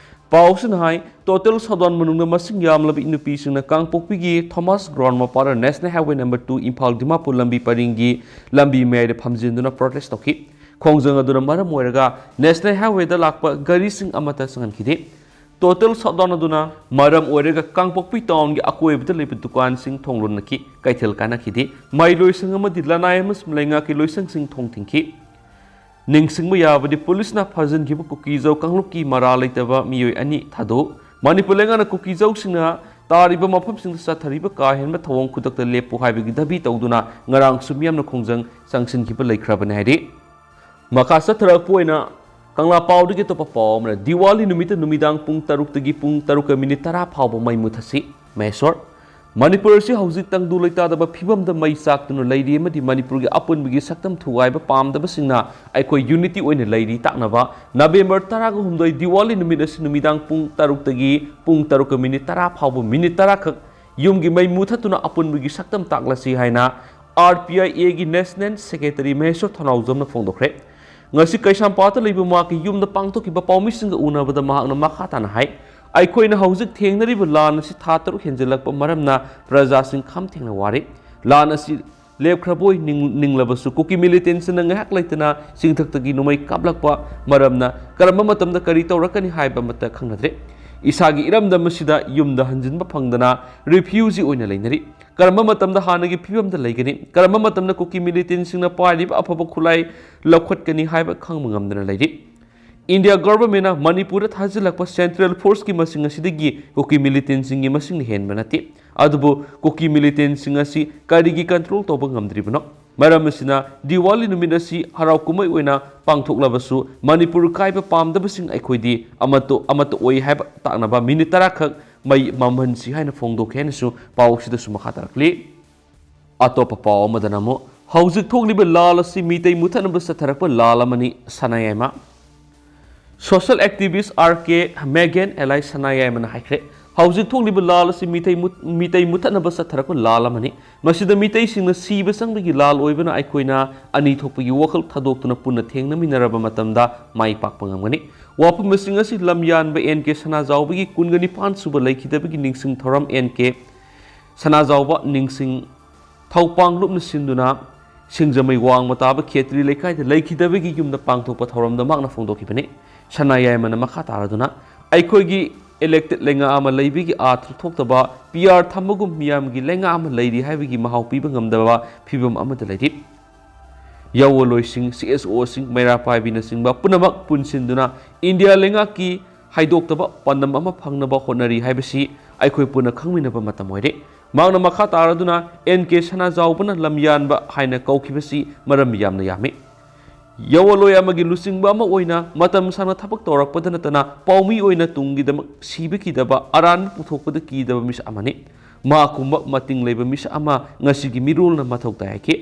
ꯄꯥꯎꯁꯤꯅ ꯍꯥꯏ, total shutdown ꯃꯅꯨꯡꯗ ꯃꯁꯤꯡ ꯌꯥꯝꯂꯕ ꯅꯨꯄꯤꯁꯤꯡꯅ ꯀꯥꯡꯄꯣꯛꯄꯤꯒꯤ ꯊꯣꯃꯥꯁ ꯒ꯭ꯔꯥꯎꯟ ꯃꯄꯥꯗ National Highway number two Imphal Dimapur ꯂꯝꯕꯤ ꯄꯔꯤꯡꯒꯤ ꯂꯝꯕꯤ ꯃꯌꯥꯏꯗ ꯐꯝꯖꯤꯟꯗꯨꯅ protest ꯇꯧꯈꯤ꯫ ꯈꯣꯡꯖꯪ ꯑꯗꯨꯅ ꯃꯔꯝ ꯑꯣꯏꯔꯒ National Highwayꯗ ꯂꯥꯛꯄ ꯒꯥꯔꯤꯁꯤꯡ ꯑꯃꯠꯇ ꯆꯪꯍꯟꯈꯤꯗꯦ꯫ Total shutdown ꯑꯗꯨꯅ ꯃꯔꯝ ꯑꯣꯏꯔꯒ ꯀꯥꯡꯄꯣꯛꯄꯤ ꯇꯥꯎꯟꯒꯤ ꯑꯀꯣꯏꯕꯗ ꯂꯩꯕ ꯗꯨꯀꯥꯟꯁꯤꯡ ꯊꯣꯡ ꯂꯣꯟꯅꯈꯤ, ꯀꯩꯊꯦꯜ ꯀꯥꯏꯅꯈꯤꯗꯦ, ꯃꯍꯩ ꯂꯣꯏꯁꯪ ꯑꯃꯗꯤ ꯂꯅꯥꯏ ꯑꯃꯁꯨꯡ ꯂꯩꯉꯥꯛꯀꯤ ꯂꯣꯏꯁꯪꯁꯤꯡ ꯊꯣꯡ ꯊꯤꯡꯈꯤ꯫ ꯅꯤꯡꯁꯤꯡꯕ ꯌꯥꯕꯗꯤ, ꯄꯨꯂꯤꯁꯅ ꯐꯥꯖꯤꯟꯈꯤꯕ ꯀꯨꯀꯤꯖꯧ ꯀꯥꯡꯂꯨꯞꯀꯤ ꯃꯔꯥꯜ ꯂꯩꯇꯕ ꯃꯤꯑꯣꯏ ꯑꯅꯤ ꯊꯥꯗꯣꯛ꯫ ꯃꯅꯤꯄꯨꯔ ꯂꯩꯉꯥꯛꯅ ꯀꯨꯀꯤꯖꯧꯁꯤꯡꯅ ꯇꯥꯔꯤꯕ ꯃꯐꯝꯁꯤꯡꯗ ꯆꯠꯊꯔꯤꯕ ꯀꯥ ꯍꯦꯟꯕ ꯊꯧꯑꯣꯡ ꯈꯨꯗꯛꯇ ꯂꯦꯞꯄꯨ ꯍꯥꯏꯕꯒꯤ ꯗꯥꯕꯤ ꯇꯧꯗꯨꯅ ꯉꯔꯥꯡꯁꯨ ꯃꯤꯌꯥꯝꯅ ꯈꯣꯡꯖꯪ ꯆꯪꯁꯤꯟꯈꯤꯕ ꯂꯩꯈ꯭ꯔꯕꯅꯤ ꯍꯥꯏꯔꯤ꯫ ꯃꯈꯥ ꯆꯠꯊꯔꯛꯄ ꯑꯣꯏꯅ ꯀꯪꯂꯥ ꯄꯥꯎꯗꯒꯤ ꯑꯇꯣꯞꯄ ꯄꯥꯎ ꯑꯃꯅ, ꯗꯤꯋꯥꯂꯤ ꯅꯨꯃꯤꯠꯇ ꯅꯨꯃꯤꯗꯥꯡ ꯄꯨꯡ ꯇꯔꯨꯛꯇꯒꯤ ꯄꯨꯡ ꯇꯔꯨꯛꯀ ꯃꯤꯅꯤꯠ ꯇꯔꯥ ꯐꯥꯎꯕ ꯃꯩ ꯃꯨꯊꯠꯁꯤ꯫ ꯃꯍꯦꯁꯣꯔ꯫ ꯃꯅꯤꯄꯨꯔ ꯑꯁꯤ ꯍꯧꯖꯤꯛ ꯇꯪꯗꯨ ꯂꯩꯇꯥꯗꯕ ꯐꯤꯕꯝꯗ ꯃꯩ ꯆꯥꯛꯇꯨꯅ ꯂꯩꯔꯤ ꯑꯃꯗꯤ ꯃꯅꯤꯄꯨꯔꯒꯤ ꯑꯄꯨꯟꯕꯒꯤ ꯁꯛꯇꯝ ꯊꯨꯒꯥꯏꯕ ꯄꯥꯝꯗꯕꯁꯤꯡꯅ ꯑꯩꯈꯣꯏ unity ꯑꯣꯏꯅ ꯂꯩꯔꯤ ꯇꯥꯛꯅꯕ ꯅꯕꯦꯝꯕꯔ ꯇꯔꯥꯒꯍꯨꯝꯗꯣꯏ ꯗꯤꯋꯥꯂꯤ ꯅꯨꯃꯤꯠ ꯑꯁꯤ ꯅꯨꯃꯤꯗꯥꯡ ꯄꯨꯡ ꯇꯔꯨꯛꯇꯒꯤ ꯄꯨꯡ ꯇꯔꯨꯛꯀ ꯃꯤꯅꯤꯠ ꯇꯔꯥ ꯐꯥꯎꯕ ꯃꯤꯅꯤꯠ ꯇꯔꯥ ꯈꯛ ꯌꯨꯝꯒꯤ ꯃꯩ ꯃꯨꯊꯠꯇꯨꯅ ꯑꯄꯨꯟꯕꯒꯤ ꯁꯛꯇꯝ ꯇꯥꯛꯂꯁꯤ ꯍꯥꯏꯅ R P I A ꯒꯤ National Secretary ꯃꯍꯦꯁ꯭ꯋꯔ ꯊꯧꯅꯥꯎꯖꯝꯅ ꯐꯣꯡꯗꯣꯛꯈ꯭ꯔꯦ꯫ ꯉꯁꯤ ꯀꯩꯁꯥꯝꯄꯥꯠꯇ ꯂꯩꯕ ꯃꯍꯥꯛꯀꯤ ꯌꯨꯝꯗ ꯄꯥꯡꯊꯣꯛꯈꯤꯕ ꯄꯥꯎꯃꯤꯁꯤꯡꯒ ꯎꯅꯕꯗ ꯃꯍꯥꯛꯅ ꯃꯈꯥ ꯇꯥꯅ ꯍꯥꯏ, ꯑꯩꯈꯣꯏꯅ ꯍꯧꯖꯤꯛ ꯊꯦꯡꯅꯔꯤꯕ ꯂꯥꯟ ꯑꯁꯤ ꯊꯥ ꯇꯔꯨꯛ ꯍꯦꯟꯖꯤꯜꯂꯛꯄ ꯃꯔꯝꯅ ꯄ꯭ꯔꯖꯥꯁꯤꯡ ꯈꯝ ꯊꯦꯡꯅ ꯋꯥꯔꯤ꯫ ꯂꯥꯟ ꯑꯁꯤ ꯂꯦꯞꯈ꯭ꯔꯕꯣꯏ ꯅꯤꯡ-, ꯅꯤꯡꯂꯕꯁꯨ ꯀꯨꯀꯤ ꯃꯤꯂꯤꯇꯦꯟꯁꯤꯡꯅ ꯉꯥꯏꯍꯥꯛ ꯂꯩꯇꯅ ꯆꯤꯡꯊꯛꯇꯒꯤ ꯅꯣꯡꯃꯩ ꯀꯥꯞꯂꯛꯄ ꯃꯔꯝꯅ ꯀꯔꯝꯕ ꯃꯇꯝꯗ ꯀꯔꯤ ꯇꯧꯔꯛꯀꯅꯤ ꯍꯥꯏꯕ ꯑꯃꯠꯇ ꯈꯪꯅꯗ꯭ꯔꯦ꯫ ꯏꯁꯥꯒꯤ ꯏꯔꯝꯗꯝ ꯑꯁꯤꯗ ꯌꯨꯝꯗ ꯍꯟꯖꯤꯟꯕ ꯐꯪꯗꯅ refugee ꯑꯣꯏꯅ ꯂꯩꯅꯔꯤ꯫ ꯀꯔꯝꯕ ꯃꯇꯝꯗ ꯍꯥꯟꯅꯒꯤ ꯐꯤꯕꯝꯗ ꯂꯩꯒꯅꯤ? ꯀꯔꯝꯕ ꯃꯇꯝꯗ ꯀꯨꯀꯤ ꯃꯤꯂꯤꯇꯦꯟꯁꯤꯡꯅ ꯄꯥꯏꯔꯤꯕ ꯑꯐꯕ ꯈꯨꯠꯂꯥꯏ ꯂꯧꯈꯠꯀꯅꯤ ꯍꯥꯏꯕ ꯈꯪꯕ ꯉꯝꯗꯅ ꯂꯩꯔꯤ꯫ ꯏꯟꯗꯤꯌꯥ ꯒꯚꯔꯟꯃꯦꯟꯠꯅ ꯃꯅꯤꯄꯨꯔꯗ ꯊꯥꯖꯤꯜꯂꯛꯄ ꯁꯦꯟꯇ꯭ꯔꯦꯜ ꯐꯣꯔꯁꯀꯤ ꯃꯁꯤꯡ ꯑꯁꯤꯗꯒꯤ ꯀꯨꯀꯤ ꯃꯤꯂꯤꯇꯦꯟꯁꯤꯡꯒꯤ ꯃꯁꯤꯡꯅ ꯍꯦꯟꯕ ꯅꯠꯇꯦ꯫ ꯑꯗꯨꯕꯨ ꯀꯨꯀꯤ ꯃꯤꯂꯤꯇꯦꯟꯁꯤꯡ ꯑꯁꯤ ꯀꯔꯤꯒꯤ ꯀꯟꯇ꯭ꯔꯣꯜ ꯇꯧꯕ ꯉꯝꯗ꯭ꯔꯤꯕꯅꯣ? ꯃꯔꯝ ꯑꯁꯤꯅ ꯗꯤꯋꯥꯂꯤ ꯅꯨꯃꯤꯠ ꯑꯁꯤ ꯍꯔꯥꯎ ꯀꯨꯝꯍꯩ ꯑꯣꯏꯅ ꯄꯥꯡꯊꯣꯛꯂꯕꯁꯨ ꯃꯅꯤꯄꯨꯔ ꯀꯥꯏꯕ ꯄꯥꯝꯗꯕꯁꯤꯡ ꯑꯩꯈꯣꯏꯗꯤ ꯑꯃꯠꯇ, ꯑꯃꯠꯇ ꯑꯣꯏ ꯍꯥꯏꯕ ꯇꯥꯛꯅꯕ ꯃꯤꯅꯤꯠ ꯇꯔꯥ ꯈꯛ ꯃꯩ ꯃꯝꯍꯟꯁꯤ ꯍꯥꯏꯅ ꯐꯣꯡꯗꯣꯛꯈꯤ ꯍꯥꯏꯅꯁꯨ ꯄꯥꯎ ꯑꯁꯤꯗꯁꯨ ꯃꯈꯥ ꯇꯥꯔꯛꯂꯤ꯫ ꯑꯇꯣꯞꯄ ꯄꯥꯎ ꯑꯃꯗꯅ ꯑꯃꯨꯛ ꯍꯧꯖꯤꯛ ꯊꯣꯛꯂꯤꯕ ꯂꯥꯜ ꯑꯁꯤ ꯃꯤꯇꯩ ꯃꯨꯊꯠꯅꯕ ꯆꯠꯊꯔꯛꯄ ꯂꯥꯜ ꯑꯃꯅꯤ ꯁꯅꯥꯌꯥꯏꯃ꯫ Social activist R K Megan alias ꯁꯅꯥꯌꯥꯏꯃꯅ ꯍꯥꯏꯈ꯭ꯔꯦ, ꯍꯧꯖꯤꯛ ꯊꯣꯛꯂꯤꯕ ꯂꯥꯜ ꯑꯁꯤ ꯃꯤꯇꯩ ꯃꯨꯠ-, ꯃꯤꯇꯩ ꯃꯨꯊꯠꯅꯕ ꯆꯠꯊꯔꯛꯄ ꯂꯥꯜ ꯑꯃꯅꯤ꯫ ꯃꯁꯤꯗ ꯃꯤꯇꯩꯁꯤꯡꯅ ꯁꯤꯕ ꯆꯪꯕꯒꯤ ꯂꯥꯜ ꯑꯣꯏꯕꯅ ꯑꯩꯈꯣꯏꯅ ꯑꯅꯤ ꯊꯣꯛꯄꯒꯤ ꯋꯥꯈꯜ ꯊꯥꯗꯣꯛꯇꯨꯅ ꯄꯨꯟꯅ ꯊꯦꯡꯅꯃꯤꯟꯅꯔꯕ ꯃꯇꯝꯗ ꯃꯥꯏ ꯄꯥꯛꯄ ꯉꯝꯒꯅꯤ꯫ ꯋꯥꯐꯝꯁꯤꯡ ꯑꯁꯤ ꯂꯝꯌꯥꯟꯕ N K ꯁꯅꯥꯖꯥꯎꯕꯒꯤ ꯀꯨꯟꯒ ꯅꯤꯄꯥꯟ ꯁꯨꯕ ꯂꯩꯈꯤꯗꯕꯒꯤ ꯅꯤꯡꯁꯤꯡ ꯊꯧꯔꯝ N K ꯁꯅꯥꯖꯥꯎꯕ ꯅꯤꯡꯁꯤꯡ ꯊꯧꯄꯥꯡꯂꯨꯞꯅ ꯁꯤꯟꯗꯨꯅ ꯁꯤꯡꯖꯃꯩ ꯋꯥꯡꯃ ꯇꯥꯕ ꯈꯦꯇ꯭ꯔꯤ ꯂꯩꯀꯥꯏꯗ ꯂꯩꯈꯤꯗꯕꯒꯤ ꯌꯨꯝꯗ ꯄꯥꯡꯊꯣꯛꯄ ꯊꯧꯔꯝꯗ ꯃꯍꯥꯛꯅ ꯐꯣꯡꯗꯣꯛꯈꯤꯕꯅꯤ꯫ ꯁꯅꯥꯌꯥꯏꯃꯅ ꯃꯈꯥ ꯇꯥꯔꯗꯨꯅ, ꯑꯩꯈꯣꯏꯒꯤ elected ꯂꯩꯉꯥꯛ ꯑꯃ ꯂꯩꯕꯒꯤ ꯑꯥꯔꯊ ꯊꯣꯛꯇꯕ P R ꯊꯝꯕꯒꯨꯝ ꯃꯤꯌꯥꯝꯒꯤ ꯂꯩꯉꯥꯛ ꯑꯃ ꯂꯩꯔꯤ ꯍꯥꯏꯕꯒꯤ ꯃꯍꯥꯎ ꯄꯤꯕ ꯉꯝꯗꯕ ꯐꯤꯕꯝ ꯑꯃꯗ ꯂꯩꯔꯤ꯫ ꯌꯥꯋꯣꯂꯣꯏꯁꯤꯡ, C S O ꯁꯤꯡ, ꯃꯩꯔꯥ ꯄꯥꯏꯕꯤꯅꯆꯤꯡꯕ ꯄꯨꯝꯅꯃꯛ ꯄꯨꯟꯁꯤꯟꯗꯨꯅ ꯏꯟꯗꯤꯌꯥ ꯂꯩꯉꯥꯛꯀꯤ ꯍꯥꯏꯗꯣꯛꯇꯕ ꯄꯥꯟꯗꯝ ꯑꯃ ꯐꯪꯅꯕ ꯍꯣꯠꯅꯔꯤ ꯍꯥꯏꯕꯁꯤ ꯑꯩꯈꯣꯏ ꯄꯨꯟꯅ ꯈꯪꯃꯤꯟꯅꯕ ꯃꯇꯝ ꯑꯣꯏꯔꯦ꯫ ꯃꯍꯥꯛꯅ ꯃꯈꯥ ꯇꯥꯔꯗꯨꯅ N K ꯁꯅꯥꯖꯥꯎꯕꯅ ꯂꯝꯌꯥꯟꯕ ꯍꯥꯏꯅ ꯀꯧꯈꯤꯕꯁꯤ ꯃꯔꯝ ꯌꯥꯝꯅ ꯌꯥꯝꯃꯤ꯫ ꯌꯥꯋꯣꯂꯣꯏ ꯑꯃꯒꯤ ꯂꯨꯆꯤꯡꯕ ꯑꯃ ꯑꯣꯏꯅ ꯃꯇꯝ ꯁꯥꯡꯅ ꯊꯕꯛ ꯇꯧꯔꯛꯄꯗ ꯅꯠꯇꯅ ꯄꯥꯎꯃꯤ ꯑꯣꯏꯅ ꯇꯨꯡꯒꯤꯗꯃꯛ ꯁꯤꯕ ꯀꯤꯗꯕ, ꯑꯔꯥꯟꯕ ꯄꯨꯊꯣꯛꯄꯗ ꯀꯤꯗꯕ ꯃꯤꯁꯛ ꯑꯃꯅꯤ꯫ ꯃꯥ ꯀꯨꯝꯕ ꯃꯇꯤꯡ ꯂꯩꯕ ꯃꯤꯁꯛ ꯑꯃ ꯉꯁꯤꯒꯤ ꯃꯤꯔꯣꯜꯅ ꯃꯊꯧ ꯇꯥꯏ ꯍꯥꯏꯈꯤ꯫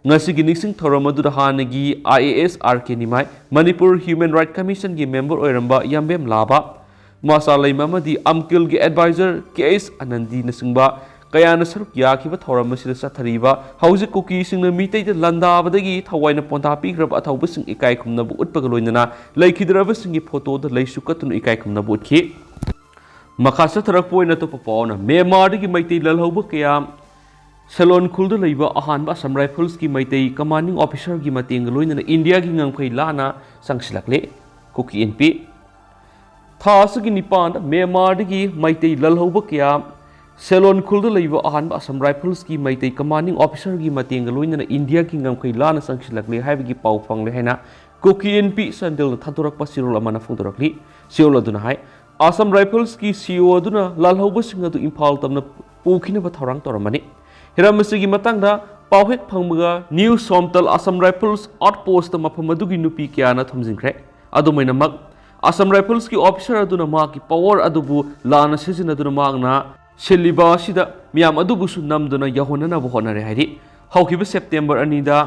ꯉꯁꯤꯒꯤ ꯅꯤꯡꯁꯤꯡ ꯊꯧꯔꯝ ꯑꯗꯨꯗ ꯍꯥꯟꯅꯒꯤ I A S R K Nimai, Manipur human right ꯀꯃꯤꯁꯟꯒꯤ ꯃꯦꯝꯕꯔ ꯑꯣꯏꯔꯝꯕ ꯌꯥꯝꯕꯦꯝ ꯂꯥꯕ, ꯃꯥꯁꯥ ꯂꯩꯃ ꯑꯃꯗꯤ ꯑꯝꯀꯤꯜꯒꯤ ꯑꯦꯗꯚꯥꯏꯖꯔ ꯀꯦ ꯑꯦꯁ ꯑꯅꯟꯗꯤꯅꯆꯤꯡꯕ ꯀꯌꯥꯅ ꯁꯔꯨꯛ ꯌꯥꯈꯤꯕ ꯊꯧꯔꯝ ꯑꯁꯤꯗ ꯆꯠꯊꯔꯤꯕ ꯍꯧꯖꯤꯛ ꯀꯨꯀꯤꯁꯤꯡꯅ ꯃꯤꯇꯩꯗ ꯂꯥꯟꯗꯥꯕꯗꯒꯤ ꯊꯋꯥꯏꯅ ꯄꯣꯟꯊꯥ ꯄꯤꯈ꯭ꯔꯕ ꯑꯊꯧꯕꯁꯤꯡ ꯏꯀꯥꯏ ꯈꯨꯝꯅꯕ ꯎꯠꯄꯒ ꯂꯣꯏꯅꯅ ꯂꯩꯈꯤꯗ꯭ꯔꯕꯁꯤꯡꯒꯤ ꯐꯣꯇꯣꯗ ꯂꯩꯁꯨ ꯀꯠꯇꯨꯅ ꯏꯀꯥꯏ ꯈꯨꯝꯅꯕ ꯎꯠꯈꯤ꯫ ꯃꯈꯥ ꯆꯠꯊꯔꯛꯄ ꯑꯣꯏꯅ ꯑꯇꯣꯞꯄ ꯄꯥꯎꯅ ꯃ꯭ꯌꯥꯟꯃꯥꯔꯗꯒꯤ ꯃꯩꯇꯩ ꯂꯜꯍꯧꯕ ꯀꯌꯥ ꯁꯦꯂꯣꯟ ꯈꯨꯜꯗ ꯂꯩꯕ ꯑꯍꯥꯟꯕ ꯑꯁꯥꯝ ꯔꯥꯏꯐꯜꯁꯀꯤ ꯃꯩꯇꯩ ꯀꯃꯥꯟꯗꯤꯡ ꯑꯣꯐꯤꯁꯔꯒꯤ ꯃꯇꯦꯡꯒ ꯂꯣꯏꯅꯅ ꯏꯟꯗꯤꯌꯥꯒꯤ ꯉꯝꯈꯩ ꯂꯥꯟꯅ ꯆꯪꯁꯤꯜꯂꯛꯂꯦ꯫ ꯀꯨꯀꯤ ꯏꯟꯄꯤ꯫ ꯊꯥ ꯑꯁꯤꯒꯤ ꯅꯤꯄꯥꯟꯗ ꯃ꯭ꯌꯥꯟꯃꯥꯔꯗꯒꯤ ꯃꯩꯇꯩ ꯂꯜꯍꯧꯕ ꯀꯌꯥ ꯁꯦꯂꯣꯟ ꯈꯨꯜꯗ ꯂꯩꯕ ꯑꯍꯥꯟꯕ ꯑꯁꯥꯝ ꯔꯥꯏꯐꯜꯁꯀꯤ ꯃꯩꯇꯩ ꯀꯃꯥꯟꯗꯤꯡ ꯑꯣꯐꯤꯁꯔꯒꯤ ꯃꯇꯦꯡꯒ ꯂꯣꯏꯅꯅ ꯏꯟꯗꯤꯌꯥꯒꯤ ꯉꯝꯈꯩ ꯂꯥꯟꯅ ꯆꯪꯁꯤꯜꯂꯛꯂꯦ ꯍꯥꯏꯕꯒꯤ ꯄꯥꯎ ꯐꯪꯂꯦ ꯍꯥꯏꯅ ꯀꯨꯀꯤ ꯏꯟꯄꯤ ꯆꯥꯟꯗꯦꯜꯅ ꯊꯥꯗꯣꯔꯛꯄ ꯆꯦꯔꯣꯜ ꯑꯃꯅ ꯐꯣꯡꯗꯣꯔꯛꯂꯤ꯫ ꯆꯦꯔꯣꯜ ꯑꯗꯨꯅ ꯍꯥꯏ, ꯑꯁꯥꯝ ꯔꯥꯏꯐꯜꯁꯀꯤ ꯁꯤ ꯏ ꯑꯣ ꯑꯗꯨꯅ ꯂꯥꯜꯍꯧꯕꯁꯤꯡ ꯑꯗꯨ ꯏꯝꯐꯥꯜ ꯇꯝꯅ ꯄꯨꯈꯤꯅꯕ ꯊꯧꯔꯥꯡ ꯇꯧꯔꯝꯕꯅꯤ꯫ ꯍꯤꯔꯝ ꯑꯁꯤꯒꯤ ꯃꯇꯥꯡꯗ ꯄꯥꯎ ꯍꯦꯛ ꯐꯪꯕꯒ ꯅ꯭ꯌꯨ ꯁꯣꯝꯇꯜ ꯑꯁꯥꯝ ꯔꯥꯏꯐꯜꯁ ꯑꯥꯎꯠꯄꯣꯁꯇ ꯃꯐꯝ ꯑꯗꯨꯒꯤ ꯅꯨꯄꯤ ꯀꯌꯥꯅ ꯊꯣꯝꯖꯤꯟꯈ꯭ꯔꯦ꯫ ꯑꯗꯨꯃꯥꯏꯅꯃꯛ ꯑꯁꯥꯝ ꯔꯥꯏꯐꯜꯁꯀꯤ ꯑꯣꯐꯤꯁꯔ ꯑꯗꯨꯅ ꯃꯍꯥꯛꯀꯤ ꯄꯋꯥꯔ ꯑꯗꯨꯕꯨ ꯂꯥꯟꯅ ꯁꯤꯖꯤꯟꯅꯗꯨꯅ ꯃꯍꯥꯛꯅ ꯁꯤꯜꯂꯤꯕ ꯑꯁꯤꯗ ꯃꯤꯌꯥꯝ ꯑꯗꯨꯕꯨꯁꯨ ꯅꯝꯗꯨꯅ ꯌꯧꯍꯟꯅꯅꯕ ꯍꯣꯠꯅꯔꯦ ꯍꯥꯏꯔꯤ꯫ ꯍꯧꯈꯤꯕ ꯁꯦꯞꯇꯦꯝꯕꯔ ꯑꯅꯤꯗ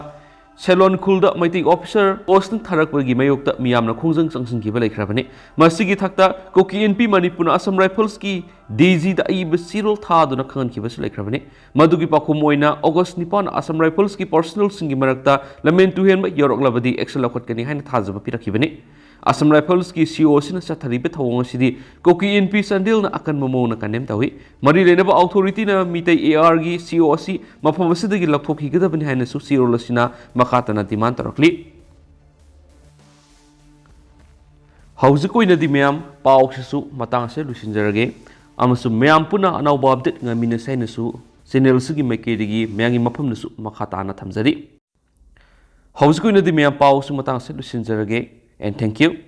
ꯁꯦꯂꯣꯟ ꯈꯨꯜꯗ ꯃꯩꯇꯩ ꯑꯣꯐꯤꯁꯔ ꯄꯣꯁꯇꯤꯡ ꯊꯥꯔꯛꯄꯒꯤ ꯃꯥꯌꯣꯛꯇ ꯃꯤꯌꯥꯝꯅ ꯈꯣꯡꯖꯪ ꯆꯪꯁꯤꯟꯈꯤꯕ ꯂꯩꯈ꯭ꯔꯕꯅꯤ꯫ ꯃꯁꯤꯒꯤ ꯊꯥꯛꯇ ꯀꯨꯀꯤ ꯏꯟꯄꯤ ꯃꯅꯤꯄꯨꯔꯅ ꯑꯁꯥꯝ ꯔꯥꯏꯐꯜꯁꯀꯤ ꯗꯤ ꯖꯤꯗ ꯑꯏꯕ ꯆꯦꯔꯣꯜ ꯊꯥꯗꯨꯅ ꯈꯪꯍꯟꯈꯤꯕꯁꯨ ꯂꯩꯈ꯭ꯔꯕꯅꯤ꯫ ꯃꯗꯨꯒꯤ ꯄꯥꯎꯈꯨꯝ ꯑꯣꯏꯅ ꯑꯣꯒꯁ ꯅꯤꯄꯥꯟ ꯑꯁꯥꯝ ꯔꯥꯏꯐꯜꯁꯀꯤ ꯄꯔꯁꯣꯅꯦꯜꯁꯤꯡꯒꯤ ꯃꯔꯛꯇ ꯂꯝꯍꯦꯟ ꯇꯨꯍꯦꯟꯕ ꯌꯥꯎꯔꯛꯂꯕꯗꯤ ꯑꯦꯛꯁꯟ ꯂꯧꯈꯠꯀꯅꯤ ꯍꯥꯏꯅ ꯊꯥꯖꯕ ꯄꯤꯔꯛꯈꯤꯕꯅꯤ꯫ ꯑꯁꯥꯝ ꯔꯥꯏꯐꯜꯁꯀꯤ ꯁꯤ ꯏ ꯑꯣ ꯑꯁꯤꯅ ꯆꯠꯊꯔꯤꯕ ꯊꯧꯑꯣꯡ ꯑꯁꯤꯗꯤ ꯀꯨꯀꯤ ꯏꯟꯄꯤ ꯆꯥꯟꯗꯦꯜꯅ ꯑꯀꯟꯕ ꯃꯑꯣꯡꯗ ꯀꯟꯗꯦꯝ ꯇꯧꯏ꯫ ꯃꯔꯤ ꯂꯩꯅꯕ ꯑꯣꯊꯣꯔꯤꯇꯤꯅ ꯃꯤꯇꯩ ꯑꯦ ꯑꯥꯔꯒꯤ ꯁꯤ ꯏ ꯑꯣ ꯑꯁꯤ ꯃꯐꯝ ꯑꯁꯤꯗꯒꯤ ꯂꯧꯊꯣꯛꯈꯤꯒꯗꯕꯅꯤ ꯍꯥꯏꯅꯁꯨ ꯆꯦꯔꯣꯜ ꯑꯁꯤꯅ ꯃꯈꯥ ꯇꯥꯅ ꯗꯤꯃꯥꯟ ꯇꯧꯔꯛꯂꯤ꯫ ꯍꯧꯖꯤꯛ ꯑꯣꯏꯅꯗꯤ ꯃꯌꯥꯝ ꯄꯥꯎꯁꯤꯁꯨ ꯃꯇꯥꯡ ꯑꯁꯤꯗ ꯂꯣꯏꯁꯤꯟꯖꯔꯒꯦ, ꯑꯃꯁꯨꯡ ꯃꯌꯥꯝ ꯄꯨꯟꯅ ꯑꯅꯧꯕ ꯑꯞꯗꯦꯠ ꯉꯥꯏꯃꯤꯟꯅꯁꯤ ꯍꯥꯏꯅꯁꯨ ꯆꯦꯅꯦꯜ ꯑꯁꯤꯒꯤ ꯃꯥꯏꯀꯩꯗꯒꯤ ꯃꯌꯥꯝꯒꯤ ꯃꯐꯝꯗꯁꯨ ꯃꯈꯥ ꯇꯥꯅ ꯊꯝꯖꯔꯤ꯫ ꯍꯧꯖꯤꯛ ꯑꯣꯏꯅꯗꯤ ꯃꯌꯥꯝ ꯄꯥꯎꯁꯨ ꯃꯇꯥꯡ ꯑꯁꯤꯗ ꯂꯣꯏꯁꯤꯟꯖꯔꯒꯦ, and thank you꯫